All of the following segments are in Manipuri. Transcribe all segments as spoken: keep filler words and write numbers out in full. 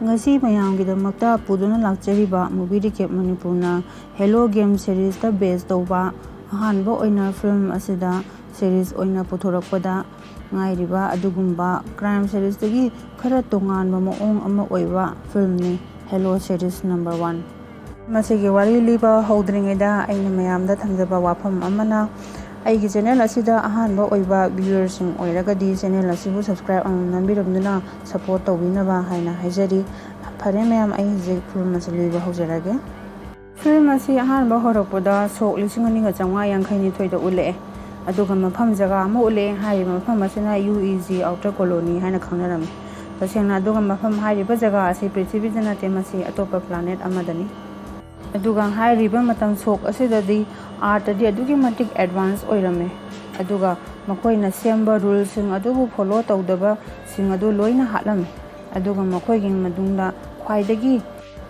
ꯉꯁꯤ ꯃꯌꯥꯝꯒꯤꯗꯃꯛꯇ ꯄꯨꯗꯨꯅ ꯂꯥꯛꯆꯔꯤꯕ movie recap ꯃꯅꯤꯄꯨꯔꯅ Hello Game seriesꯇ base ꯇꯧꯕ ꯑꯍꯥꯟꯕ ꯑꯣꯏꯅ film ꯑꯁꯤꯗ series ꯑꯣꯏꯅ ꯄꯨꯊꯣꯔꯛꯄꯗ ꯉꯥꯏꯔꯤꯕ ꯑꯗꯨꯒꯨꯝꯕ crime seriesꯇꯒꯤ ꯈꯔ ꯇꯣꯉꯥꯟꯕ ꯃꯑꯣꯡ ꯑꯃ ꯑꯣꯏꯕ filmꯅꯤ Hello series number one꯫ ꯃꯁꯤꯒꯤ ꯋꯥꯔꯤ ꯂꯤꯕ ꯍꯧꯗ꯭ꯔꯤꯉꯩꯗ ꯑꯩꯅ ꯃꯌꯥꯝꯗ ꯊꯝꯖꯕ ꯋꯥꯐꯝ ꯑꯃꯅ, ꯑꯩꯒꯤ channel ꯑꯁꯤꯗ ꯑꯍꯥꯟꯕ ꯑꯣꯏꯕ viewerꯁꯤꯡ ꯑꯣꯏꯔꯒꯗꯤ channel ꯑꯁꯤꯕꯨ subscribe ꯑꯃꯃꯝ ꯅꯝꯕꯤꯔꯝꯗꯨꯅ support ꯇꯧꯕꯤꯅꯕ ꯍꯥꯏꯅ ꯍꯥꯏꯖꯔꯤ꯫ ꯐꯔꯦ ꯃꯌꯥꯝ, ꯑꯩ ꯍꯧꯖꯤꯛ film ꯑꯁꯤ ꯂꯤꯕ ꯍꯧꯖꯔꯒꯦ꯫ Film ꯑꯁꯤ ꯑꯍꯥꯟꯕ ꯍꯧꯔꯛꯄꯗ ꯁꯣꯛ ꯂꯤꯁꯤꯡ ꯑꯅꯤꯒ ꯆꯥꯝꯃꯉꯥ ꯌꯥꯡꯈꯩ ꯅꯤꯊꯣꯏꯗ ꯎꯠꯂꯛꯑꯦ꯫ ꯑꯗꯨꯒ ꯃꯐꯝ ꯖꯒꯥ ꯑꯃ ꯎꯠꯂꯛꯑꯦ꯫ ꯍꯥꯏꯔꯤꯕ ꯃꯐꯝ ꯑꯁꯤꯅ UEG Outer Colony ꯍꯥꯏꯅ ꯈꯪꯅꯔꯝꯃꯤ꯫ ꯇꯁꯦꯡꯅ ꯑꯗꯨꯒ ꯃꯐꯝ, ꯍꯥꯏꯔꯤꯕ ꯖꯒꯥ ꯑꯁꯤ ꯄ꯭ꯔꯤꯊꯤꯕꯤꯗ ꯅꯠꯇꯦ, ꯃꯁꯤ ꯑꯇꯣꯞꯄ planet ꯑꯃꯗꯅꯤ꯫ ꯑꯗꯨꯒ ꯍꯥꯏꯔꯤꯕ ꯃꯇꯝ ꯁꯣꯛ ꯑꯁꯤꯗꯗꯤ Earthꯇꯗꯤ ꯑꯗꯨꯛꯀꯤ ꯃꯇꯤꯛ advance ꯑꯣꯏꯔꯝꯃꯦ꯫ ꯑꯗꯨꯒ ꯃꯈꯣꯏꯅ ꯁꯦꯝꯕ ruleꯁꯤꯡ ꯑꯗꯨꯕꯨ follow ꯇꯧꯗꯕꯁꯤꯡ ꯑꯗꯨ ꯂꯣꯏꯅ ꯍꯥꯠꯂꯝꯃꯤ꯫ ꯑꯗꯨꯒ ꯃꯈꯣꯏꯒꯤ ꯃꯅꯨꯡꯗ ꯈ꯭ꯋꯥꯏꯗꯒꯤ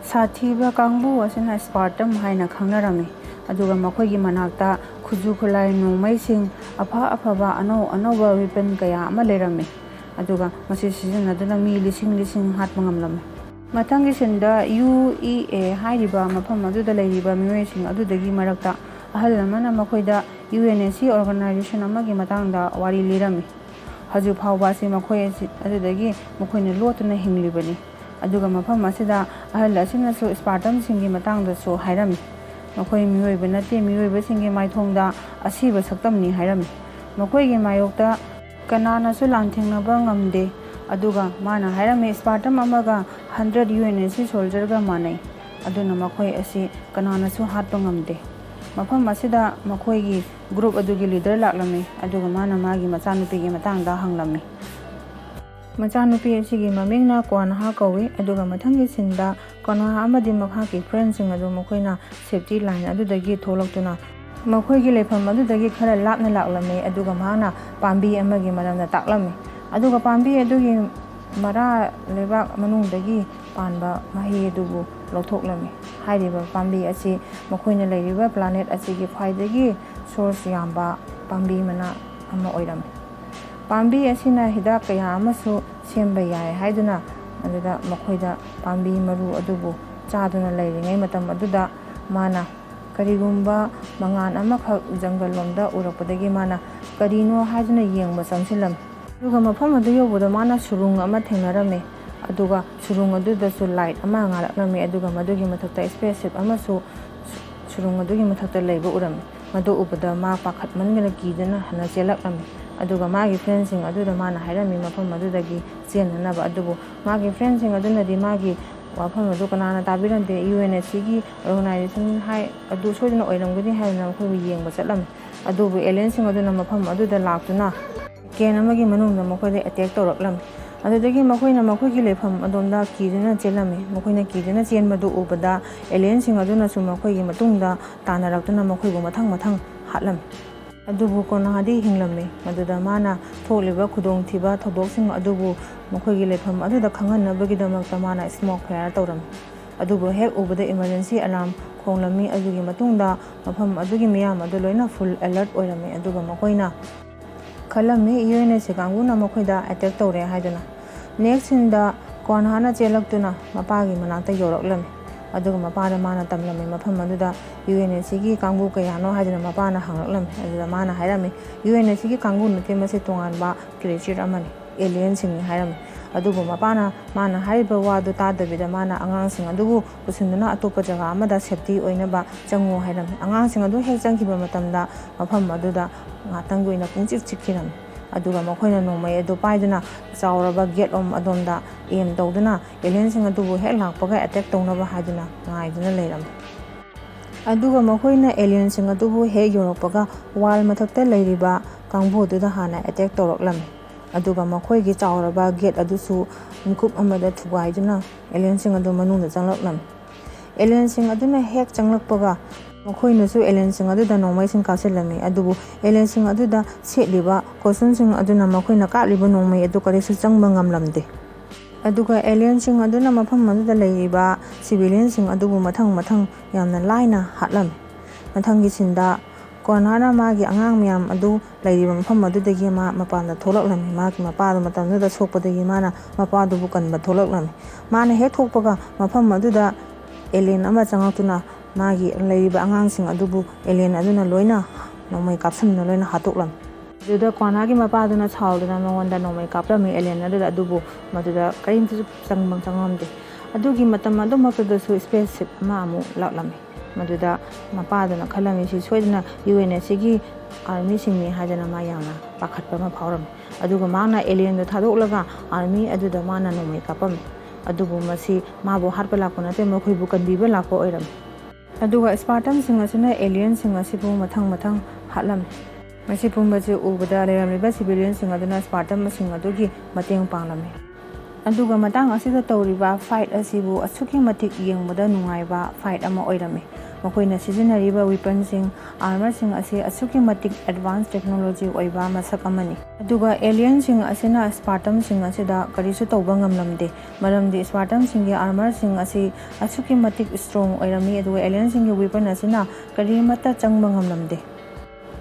ꯁꯥꯊꯤꯕ ꯀꯥꯡꯕꯨ ꯑꯁꯤꯅ Spartan ꯍꯥꯏꯅ ꯈꯪꯅꯔꯝꯃꯤ꯫ ꯑꯗꯨꯒ ꯃꯈꯣꯏꯒꯤ ꯃꯅꯥꯛꯇ ꯈꯨꯠꯁꯨ ꯈꯨꯠꯂꯥꯏ ꯅꯣꯡꯃꯩꯁꯤꯡ, ꯑꯐ ꯑꯐꯕ ꯑꯅꯧ ꯑꯅꯧꯕ weapon ꯀꯌꯥ ꯑꯃ ꯂꯩꯔꯝꯃꯤ꯫ ꯑꯗꯨꯒ ꯃꯁꯤ ꯁꯤꯖꯤꯟꯅꯗꯨꯅ ꯃꯤ ꯂꯤꯁꯤꯡ ꯂꯤꯁꯤꯡ ꯍꯥꯠꯄ ꯉꯝꯂꯝꯃꯤ꯫ ꯃꯊꯪꯒꯤ sceneꯗ UEA ꯍꯥꯏꯔꯤꯕ ꯃꯐꯝ ꯑꯗꯨꯗ ꯂꯩꯔꯤꯕ ꯃꯤꯑꯣꯏꯁꯤꯡ ꯑꯗꯨꯗꯒꯤ ꯃꯔꯛꯇ ꯑꯍꯜ ꯑꯃꯅ ꯃꯈꯣꯏꯗ UNSC organization ꯑꯃꯒꯤ ꯃꯇꯥꯡꯗ ꯋꯥꯔꯤ ꯂꯤꯔꯝꯃꯤ꯫ ꯍꯧꯖꯤꯛ ꯐꯥꯎꯕ ꯑꯁꯤ ꯃꯈꯣꯏ ꯑꯁꯤ ꯑꯗꯨꯗꯒꯤ ꯃꯈꯣꯏꯅ ꯂꯣꯠꯇꯨꯅ ꯍꯤꯡꯂꯤꯕꯅꯤ꯫ ꯑꯗꯨꯒ ꯃꯐꯝ ꯑꯁꯤꯗ ꯑꯍꯜ ꯑꯁꯤꯅꯁꯨ Spartanꯁꯤꯡꯒꯤ ꯃꯇꯥꯡꯗꯁꯨ ꯍꯥꯏꯔꯝꯃꯤ꯫ ꯃꯈꯣꯏ ꯃꯤꯑꯣꯏꯕ ꯅꯠꯇꯦ, ꯃꯤꯑꯣꯏꯕꯁꯤꯡꯒꯤ ꯃꯥꯏꯊꯣꯡꯗ ꯑꯁꯤꯕ ꯁꯛꯇꯝꯅꯤ ꯍꯥꯏꯔꯝꯃꯤ꯫ ꯃꯈꯣꯏꯒꯤ ꯃꯥꯌꯣꯛꯇ ꯀꯅꯥꯅꯁꯨ ꯂꯥꯟꯊꯦꯡꯅꯕ ꯉꯝꯗꯦ꯫ ꯑꯗꯨꯒ ꯃꯥꯅ ꯍꯥꯏꯔꯝꯃꯤ, Spartan ꯑꯃꯒ hundred UNSC soldierꯒ ꯃꯥꯟꯅꯩ꯫ ꯑꯗꯨꯅ ꯃꯈꯣꯏ ꯑꯁꯤ ꯀꯅꯥꯅꯁꯨ ꯍꯥꯠꯄ ꯉꯝꯗꯦ꯫ ꯃꯐꯝ ꯑꯁꯤꯗ ꯃꯈꯣꯏꯒꯤ group ꯑꯗꯨꯒꯤ leader ꯂꯥꯛꯂꯝꯃꯤ꯫ ꯑꯗꯨꯒ ꯃꯥꯅ ꯃꯥꯒꯤ ꯃꯆꯥꯅꯨꯄꯤꯒꯤ ꯃꯇꯥꯡꯗ ꯍꯪꯂꯝꯃꯤ꯫ ꯃꯆꯥꯅꯨꯄꯤ ꯑꯁꯤꯒꯤ ꯃꯃꯤꯡꯅ ꯀ꯭ꯋꯥꯟꯍꯥ ꯀꯧꯏ꯫ ꯑꯗꯨꯒ ꯃꯊꯪꯒꯤ sceneꯗ ꯀ꯭ꯋꯥꯟꯍꯥ ꯑꯃꯗꯤ ꯃꯍꯥꯛꯀꯤ friendꯁꯤꯡ ꯑꯗꯨ ꯃꯈꯣꯏꯅ safety line ꯑꯗꯨꯗꯒꯤ ꯊꯣꯛꯂꯛꯇꯨꯅ ꯃꯈꯣꯏꯒꯤ ꯂꯩꯐꯝ ꯑꯗꯨꯗꯒꯤ ꯈꯔ ꯂꯥꯞꯅ ꯂꯥꯛꯂꯝꯃꯤ꯫ ꯑꯗꯨꯒ ꯃꯍꯥꯛꯅ ꯄꯥꯝꯕꯤ ꯑꯃꯒꯤ ꯃꯔꯝꯗ ꯇꯥꯛꯂꯝꯃꯤ꯫ ꯑꯗꯨꯒ ꯄꯥꯝꯕꯤ ꯑꯗꯨꯒꯤ ꯃꯔꯥ ꯂꯩꯕꯥꯛ ꯃꯅꯨꯡꯗꯒꯤ ꯄꯥꯟꯕ ꯃꯍꯩ ꯑꯗꯨꯕꯨ ꯂꯧꯊꯣꯛꯂꯝꯃꯤ꯫ ꯍꯥꯏꯔꯤꯕ ꯄꯥꯝꯕꯤ ꯑꯁꯤ ꯃꯈꯣꯏꯅ ꯂꯩꯔꯤꯕ planet ꯑꯁꯤꯒꯤ ꯈ꯭ꯋꯥꯏꯗꯒꯤ source ꯌꯥꯝꯕ ꯄꯥꯝꯕꯤ ꯃꯅꯥ ꯑꯃ ꯑꯣꯏꯔꯝꯃꯤ꯫ ꯄꯥꯝꯕꯤ ꯑꯁꯤꯅ ꯍꯤꯗꯥꯛ ꯀꯌꯥ ꯑꯃꯁꯨ ꯁꯦꯝꯕ ꯌꯥꯏ ꯍꯥꯏꯗꯨꯅ ꯑꯗꯨꯗ ꯃꯈꯣꯏꯗ ꯄꯥꯝꯕꯤ ꯃꯔꯨ ꯑꯗꯨꯕꯨ ꯆꯥꯗꯨꯅ ꯂꯩꯔꯤꯉꯩ ꯃꯇꯝ ꯑꯗꯨꯗ ꯃꯥꯅ ꯀꯔꯤꯒꯨꯝꯕ ꯃꯉꯥꯜ ꯑꯃꯈꯛ ꯖꯪꯒꯜ ꯂꯣꯝꯗ ꯎꯔꯛꯄꯗꯒꯤ ꯃꯥꯅ ꯀꯔꯤꯅꯣ ꯍꯥꯏꯗꯨꯅ ꯌꯦꯡꯕ ꯆꯪꯁꯤꯜꯂꯝꯃꯤ꯫ ꯑꯗꯨꯒ ꯃꯐꯝ ꯑꯗꯨ ꯌꯧꯕꯗ ꯃꯥꯅ ꯁꯨꯔꯨꯡ ꯑꯃ ꯊꯦꯡꯅꯔꯝꯃꯤ꯫ ꯑꯗꯨꯒ ꯁꯨꯔꯨꯡ ꯑꯗꯨꯗꯁꯨ ꯂꯥꯏꯠ ꯑꯃ ꯉꯥꯜꯂꯛꯂꯝꯃꯤ꯫ ꯑꯗꯨꯒ ꯃꯗꯨꯒꯤ ꯃꯊꯛꯇ ꯏꯁꯄꯦꯁ ꯁꯤꯞ ꯑꯃꯁꯨ ꯁꯨꯔꯨꯡ ꯑꯗꯨꯒꯤ ꯃꯊꯛꯇ ꯂꯩꯕ ꯎꯔꯝꯃꯤ꯫ ꯃꯗꯨ ꯎꯕꯗ ꯃꯥ ꯄꯥꯈꯠꯃꯟꯗꯅ ꯀꯤꯗꯨꯅ ꯍꯟꯅ ꯆꯦꯜꯂꯛꯂꯝꯃꯤ꯫ ꯑꯗꯨꯒ ꯃꯥꯒꯤ ꯐ꯭ꯔꯦꯟꯁꯤꯡ ꯑꯗꯨꯗ ꯃꯥꯅ ꯍꯥꯏꯔꯝꯃꯤ ꯃꯐꯝ ꯑꯗꯨꯗꯒꯤ ꯆꯦꯟꯅꯅꯕ꯫ ꯑꯗꯨꯕꯨ ꯃꯥꯒꯤ ꯐ꯭ꯔꯦꯟꯁꯤꯡ ꯑꯗꯨꯅꯗꯤ ꯃꯥꯒꯤ ꯋꯥꯐꯝ ꯑꯗꯨ ꯀꯅꯥꯅ ꯇꯥꯕꯤꯔꯝꯗꯦ꯫ ꯌꯨ ꯑꯦꯟ ꯑꯦꯁ ꯁꯤꯒꯤ ꯑꯣꯔꯒꯅꯥꯏꯖꯦꯁꯟ ꯍꯥꯏ ꯑꯗꯨ ꯁꯣꯏꯗꯅ ꯑꯣꯏꯔꯝꯒꯅꯤ ꯍꯥꯏꯗꯅ ꯃꯈꯣꯏꯕꯨ ꯌꯦꯡꯕ ꯆꯠꯂꯝꯃꯤ꯫ ꯑꯗꯨꯕꯨ ꯑꯦꯂꯤꯌꯟꯁꯤꯡ ꯑꯗꯨꯅ ꯃꯐꯝ ꯑꯗꯨꯗ ꯂꯥꯛꯇꯨꯅ ꯁꯦꯀꯦꯟ ꯑꯃꯒꯤ ꯃꯅꯨꯡꯗ ꯃꯈꯣꯏꯗ ꯑꯦꯇꯦꯛ ꯇꯧꯔꯛꯂꯝꯃꯤ꯫ ꯑꯗꯨꯗꯒꯤ ꯃꯈꯣꯏꯅ ꯃꯈꯣꯏꯒꯤ ꯂꯩꯐꯝ ꯑꯗꯣꯝꯗ ꯀꯤꯗꯨꯅ ꯆꯦꯜꯂꯝꯃꯤ꯫ ꯃꯈꯣꯏꯅ ꯀꯤꯗꯨꯅ ꯆꯦꯟꯕꯗꯨ ꯎꯕꯗ ꯑꯦꯂꯤꯌꯟꯁꯤꯡ ꯑꯗꯨꯅꯁꯨ ꯃꯈꯣꯏꯒꯤ ꯃꯇꯨꯡꯗ ꯇꯥꯟꯅꯔꯛꯇꯨꯅ ꯃꯈꯣꯏꯕꯨ ꯃꯊꯪ ꯃꯊꯪ ꯍꯥꯠꯂꯝꯃꯤ꯫ ꯑꯗꯨꯕꯨ ꯀꯣꯅꯥꯗꯤ ꯍꯤꯡꯂꯝꯃꯤ꯫ ꯃꯗꯨꯗ ꯃꯥꯅ ꯊꯣꯛꯂꯤꯕ ꯈꯨꯗꯣꯡꯊꯤꯕ ꯊꯧꯗꯣꯛꯁꯤꯡ ꯑꯗꯨꯕꯨ ꯃꯈꯣꯏꯒꯤ ꯂꯩꯐꯝ ꯑꯗꯨꯗ ꯈꯪꯍꯟꯅꯕꯒꯤꯗꯃꯛꯇ ꯃꯥꯅ ꯁ꯭ꯃꯣꯛ ꯐꯌꯥꯔ ꯇꯧꯔꯝꯃꯤ꯫ ꯑꯗꯨꯕꯨ ꯍꯦꯛ ꯎꯕꯗ ꯏꯃꯔꯖꯦꯟꯁꯤ ꯑꯂꯥꯔꯝ ꯈꯣꯡꯂꯝꯃꯤ꯫ ꯑꯗꯨꯒꯤ ꯃꯇꯨꯡꯗ ꯃꯐꯝ ꯑꯗꯨꯒꯤ ꯃꯤꯌꯥꯝ ꯑꯗꯨ ꯂꯣꯏꯅ ꯐꯨꯜ ꯑꯦꯂꯔꯠ ꯑꯣꯏꯔꯝꯃꯤ꯫ ꯑꯗꯨꯒ ꯃꯈꯣꯏꯅ ꯈꯜꯂꯝꯃꯤ ꯌꯨ ꯑꯦꯟ ꯑꯦꯁ ꯁꯤ ꯀꯥꯡꯕꯨꯅ ꯃꯈꯣꯏꯗ ꯑꯦꯇꯦꯛ ꯇꯧꯔꯦ ꯍꯥꯏꯗꯨꯅ꯫ ꯅꯦꯛꯁ ꯁꯤꯟꯗ ꯀꯣꯟꯍꯥꯅ ꯆꯦꯜꯂꯛꯇꯨꯅ ꯃꯄꯥꯒꯤ ꯃꯅꯥꯛꯇ ꯌꯧꯔꯛꯂꯝꯃꯤ꯫ ꯑꯗꯨꯒ ꯃꯄꯥꯗ ꯃꯥꯅ ꯇꯝꯂꯝꯃꯤ ꯃꯐꯝ ꯑꯗꯨꯗ ꯌꯨ ꯑꯦꯟ ꯑꯦꯁ ꯁꯤꯒꯤ ꯀꯥꯡꯕꯨ ꯀꯌꯥꯅꯣ ꯍꯥꯏꯗꯨꯅ ꯃꯄꯥꯅ ꯍꯪꯂꯛꯂꯝꯃꯤ꯫ ꯑꯗꯨꯗ ꯃꯥꯅ ꯍꯥꯏꯔꯝꯃꯤ ꯌꯨ ꯑꯦꯟ ꯑꯦꯁ ꯁꯤꯒꯤ ꯀꯥꯡꯕꯨ ꯅꯠꯇꯦ, ꯃꯁꯤ ꯇꯣꯉꯥꯟꯕ ꯀ꯭ꯔꯤꯌꯦꯆꯔ ꯑꯃꯅꯤ, ꯑꯦꯂꯤꯌꯟꯁꯤꯡꯅꯤ ꯍꯥꯏꯔꯝꯃꯤ꯫ ꯑꯗꯨꯕꯨ ꯃꯄꯥꯅ ꯃꯥꯅ ꯍꯥꯏꯔꯤꯕ ꯋꯥꯗꯨ ꯇꯥꯗꯕꯤꯗ ꯃꯥꯅ ꯑꯉꯥꯡꯁꯤꯡ ꯑꯗꯨꯕꯨ ꯄꯨꯁꯤꯟꯗꯨꯅ ꯑꯇꯣꯞꯄ ꯖꯒꯥ ꯑꯃꯗ ꯁꯦꯐꯇꯤ ꯑꯣꯏꯅꯕ ꯆꯪꯉꯨ ꯍꯥꯏꯔꯝꯃꯤ꯫ ꯑꯉꯥꯡꯁꯤꯡ ꯑꯗꯨ ꯍꯦꯛ ꯆꯪꯈꯤꯕ ꯃꯇꯝꯗ ꯃꯐꯝ ꯑꯗꯨꯗ ꯉꯥꯛꯇꯪꯒꯤ ꯑꯣꯏꯅ ꯄꯨꯡꯆꯤꯛ ꯆꯤꯛꯈꯤꯔꯝꯃꯤ꯫ ꯑꯗꯨꯒ ꯃꯈꯣꯏꯅ ꯅꯣꯡꯃꯩ ꯑꯗꯨ ꯄꯥꯏꯗꯨꯅ ꯆꯥꯎꯔꯕ ꯒꯦꯠ ꯂꯣꯝ ꯑꯗꯣꯝꯗ ꯑꯦꯝ ꯇꯧꯗꯨꯅ ꯑꯦꯂꯤꯌꯟꯁꯤꯡ ꯑꯗꯨꯕꯨ ꯍꯦꯛ ꯂꯥꯛꯄꯒ ꯑꯦꯇꯦꯛ ꯇꯧꯅꯕ ꯍꯥꯏꯗꯨꯅ ꯉꯥꯏꯗꯨꯅ ꯂꯩꯔꯝꯃꯤ꯫ ꯑꯗꯨꯒ ꯃꯈꯣꯏꯅ ꯑꯦꯂꯤꯌꯟꯁꯤꯡ ꯑꯗꯨꯕꯨ ꯍꯦꯛ ꯌꯧꯔꯛꯄꯒ ꯋꯥꯜ ꯃꯊꯛꯇ ꯂꯩꯔꯤꯕ ꯀꯥꯡꯕꯨ ꯑꯗꯨꯗ ꯍꯥꯟꯅ ꯑꯦꯇꯦꯛ ꯇꯧꯔꯛꯂꯝꯃꯤ꯫ ꯑꯗꯨꯒ ꯃꯈꯣꯏꯒꯤ ꯆꯥꯎꯔꯕ ꯒꯦꯠ ꯑꯗꯨꯁꯨ ꯃꯤꯀꯨꯞ ꯑꯃꯗ ꯊꯨꯒꯥꯏꯗꯨꯅ ꯑꯦꯂꯤꯌꯟꯁꯤꯡ ꯑꯗꯨ ꯃꯅꯨꯡꯗ ꯆꯪꯂꯛꯂꯝꯃꯤ꯫ ꯑꯦꯂꯤꯌꯟꯁꯤꯡ ꯑꯗꯨꯅ ꯍꯦꯛ ꯆꯪꯂꯛꯄꯒ ꯃꯈꯣꯏꯅꯁꯨ ꯑꯦꯂꯤꯌꯟꯁꯤꯡ ꯑꯗꯨꯗ ꯅꯣꯡꯃꯩꯁꯤꯡ ꯀꯥꯞꯁꯤꯜꯂꯝꯃꯤ꯫ ꯑꯗꯨꯕꯨ ꯑꯦꯂꯤꯌꯟꯁꯤꯡ ꯑꯗꯨꯗ ꯁꯦꯠꯂꯤꯕ ꯀꯣꯁꯇ꯭ꯌꯨꯝꯁꯤꯡ ꯑꯗꯨꯅ ꯃꯈꯣꯏꯅ ꯀꯥꯞꯂꯤꯕ ꯅꯣꯡꯃꯩ ꯑꯗꯨ ꯀꯔꯤꯁꯨ ꯆꯪꯕ ꯉꯝꯂꯝꯗꯦ꯫ ꯑꯗꯨꯒ ꯑꯦꯂꯤꯌꯟꯁꯤꯡ ꯑꯗꯨꯅ ꯃꯐꯝ ꯑꯗꯨꯗ ꯂꯩꯔꯤꯕ ꯁꯤꯚꯤꯂꯤꯌꯟꯁꯤꯡ ꯑꯗꯨꯕꯨ ꯃꯊꯪ ꯃꯊꯪ ꯌꯥꯝꯅ ꯂꯥꯏꯅ ꯍꯥꯠꯂꯝꯃꯤ꯫ ꯃꯊꯪꯒꯤ ꯁꯤꯟꯗ ꯀꯣꯟꯍꯥꯅ ꯃꯥꯒꯤ ꯑꯉꯥꯡ ꯃꯌꯥꯝ ꯑꯗꯨ ꯂꯩꯔꯤꯕ ꯃꯐꯝ ꯑꯗꯨꯗꯒꯤ ꯃꯥ ꯃꯄꯥꯟꯗ ꯊꯣꯛꯂꯛꯂꯝꯃꯤ꯫ ꯃꯥꯒꯤ ꯃꯄꯥꯗꯨ ꯃꯇꯝꯗꯨꯗ ꯁꯣꯛꯄꯗꯒꯤ ꯃꯥꯅ ꯃꯄꯥꯗꯨꯕꯨ ꯀꯟꯕ ꯊꯣꯛꯂꯛꯂꯝꯃꯤ꯫ ꯃꯥꯅ ꯍꯦꯛ ꯊꯣꯛꯄꯒ ꯃꯐꯝ ꯑꯗꯨꯗ alien ꯑꯃ ꯆꯪꯂꯛꯇꯨꯅ ꯃꯥꯒꯤ ꯂꯩꯔꯤꯕ ꯑꯉꯥꯡꯁꯤꯡ ꯑꯗꯨꯕꯨ alien ꯑꯗꯨꯅ ꯂꯣꯏꯅ ꯅꯣꯡꯃꯩ ꯀꯥꯞꯁꯟꯗꯨꯅ ꯂꯣꯏꯅ ꯍꯥꯠꯇꯣꯛꯂꯝꯃꯤ꯫ ꯑꯗꯨꯗ ꯀꯣꯟꯍꯥꯒꯤ ꯃꯄꯥꯗꯨꯅ ꯁꯥꯎꯗꯨꯅ ꯃꯉꯣꯟꯗ ꯅꯣꯡꯃꯩ ꯀꯥꯞꯂꯝꯃꯤ alien ꯑꯗꯨꯗ, ꯑꯗꯨꯕꯨ ꯃꯗꯨꯗ ꯀꯔꯤꯝꯇꯁꯨ ꯆꯪꯕ ꯆꯪꯂꯝꯗꯦ꯫ ꯑꯗꯨꯒꯤ ꯃꯇꯝ ꯑꯗꯨꯃꯛꯇꯗꯁꯨ spaceship ꯑꯃ ꯑꯃꯨꯛ ꯂꯥꯛꯂꯝꯃꯤ꯫ ꯃꯗꯨꯗ ꯃꯄꯥꯗꯨꯅ ꯈꯜꯂꯝꯃꯤ, ꯁꯤ ꯁꯣꯏꯗꯅ UNSCꯒꯤ armyꯁꯤꯡꯅꯤ ꯍꯥꯏꯗꯅ ꯃꯥ ꯌꯥꯝꯅ ꯄꯥꯈꯠꯄ ꯑꯃ ꯐꯥꯎꯔꯝꯃꯤ꯫ ꯑꯗꯨꯒ ꯃꯍꯥꯛꯅ alienꯗꯨ ꯊꯥꯗꯣꯛꯂꯒ army ꯑꯗꯨꯗ ꯃꯥꯅ ꯅꯣꯡꯃꯩ ꯀꯥꯞꯄꯝꯃꯤ꯫ ꯑꯗꯨꯕꯨ ꯃꯁꯤ ꯃꯥꯕꯨ ꯍꯥꯠꯄ ꯂꯥꯛꯄ ꯅꯠꯇꯦ, ꯃꯈꯣꯏꯕꯨ ꯀꯟꯕꯤꯕ ꯂꯥꯛꯄ ꯑꯣꯏꯔꯝꯃꯤ꯫ ꯑꯗꯨꯒ Spartanꯁꯤꯡ ꯑꯁꯤꯅ alienꯁꯤꯡ ꯑꯁꯤꯕꯨ ꯃꯊꯪ ꯃꯊꯪ ꯍꯥꯠꯂꯝꯃꯤ꯫ ꯃꯁꯤ ꯄꯨꯝꯕꯁꯤ ꯎꯕꯗ ꯂꯩꯔꯝꯂꯤꯕ civilianꯁꯤꯡ ꯑꯗꯨꯅ Spartanꯁꯤꯡ ꯑꯗꯨꯒꯤ ꯃꯇꯦꯡ ꯄꯥꯡꯂꯝꯃꯤ꯫ ꯑꯗꯨꯒ ꯃꯇꯥꯡ ꯑꯁꯤꯗ ꯇꯧꯔꯤꯕ fight ꯑꯁꯤꯕꯨ ꯑꯁꯨꯛꯀꯤ ꯃꯇꯤꯛ ꯌꯦꯡꯕꯗ ꯅꯨꯡꯉꯥꯏꯕ fight ꯑꯃ ꯑꯣꯏꯔꯝꯃꯤ꯫ ꯃꯈꯣꯏꯅ ꯁꯤꯖꯤꯟꯅꯔꯤꯕ weaponꯁꯤꯡ, armorꯁꯤꯡ ꯑꯁꯤ ꯑꯁꯨꯛꯀꯤ ꯃꯇꯤꯛ advance technology ꯑꯣꯏꯕ ꯃꯁꯛ ꯑꯃꯅꯤ꯫ ꯑꯗꯨꯒ alienꯁꯤꯡ ꯑꯁꯤꯅ Spartanꯁꯤꯡ ꯑꯁꯤꯗ ꯀꯔꯤꯁꯨ ꯇꯧꯕ ꯉꯝꯂꯝꯗꯦ, ꯃꯔꯝꯗꯤ Spartanꯁꯤꯡꯒꯤ armorꯁꯤꯡ ꯑꯁꯤ ꯑꯁꯨꯛꯀꯤ ꯃꯇꯤꯛ strong ꯑꯣꯏꯔꯝꯃꯤ, ꯑꯗꯨꯒ alienꯁꯤꯡꯒꯤ weapon ꯑꯁꯤꯅ ꯀꯔꯤꯃꯠꯇ ꯆꯪꯕ ꯉꯝꯂꯝꯗꯦ꯫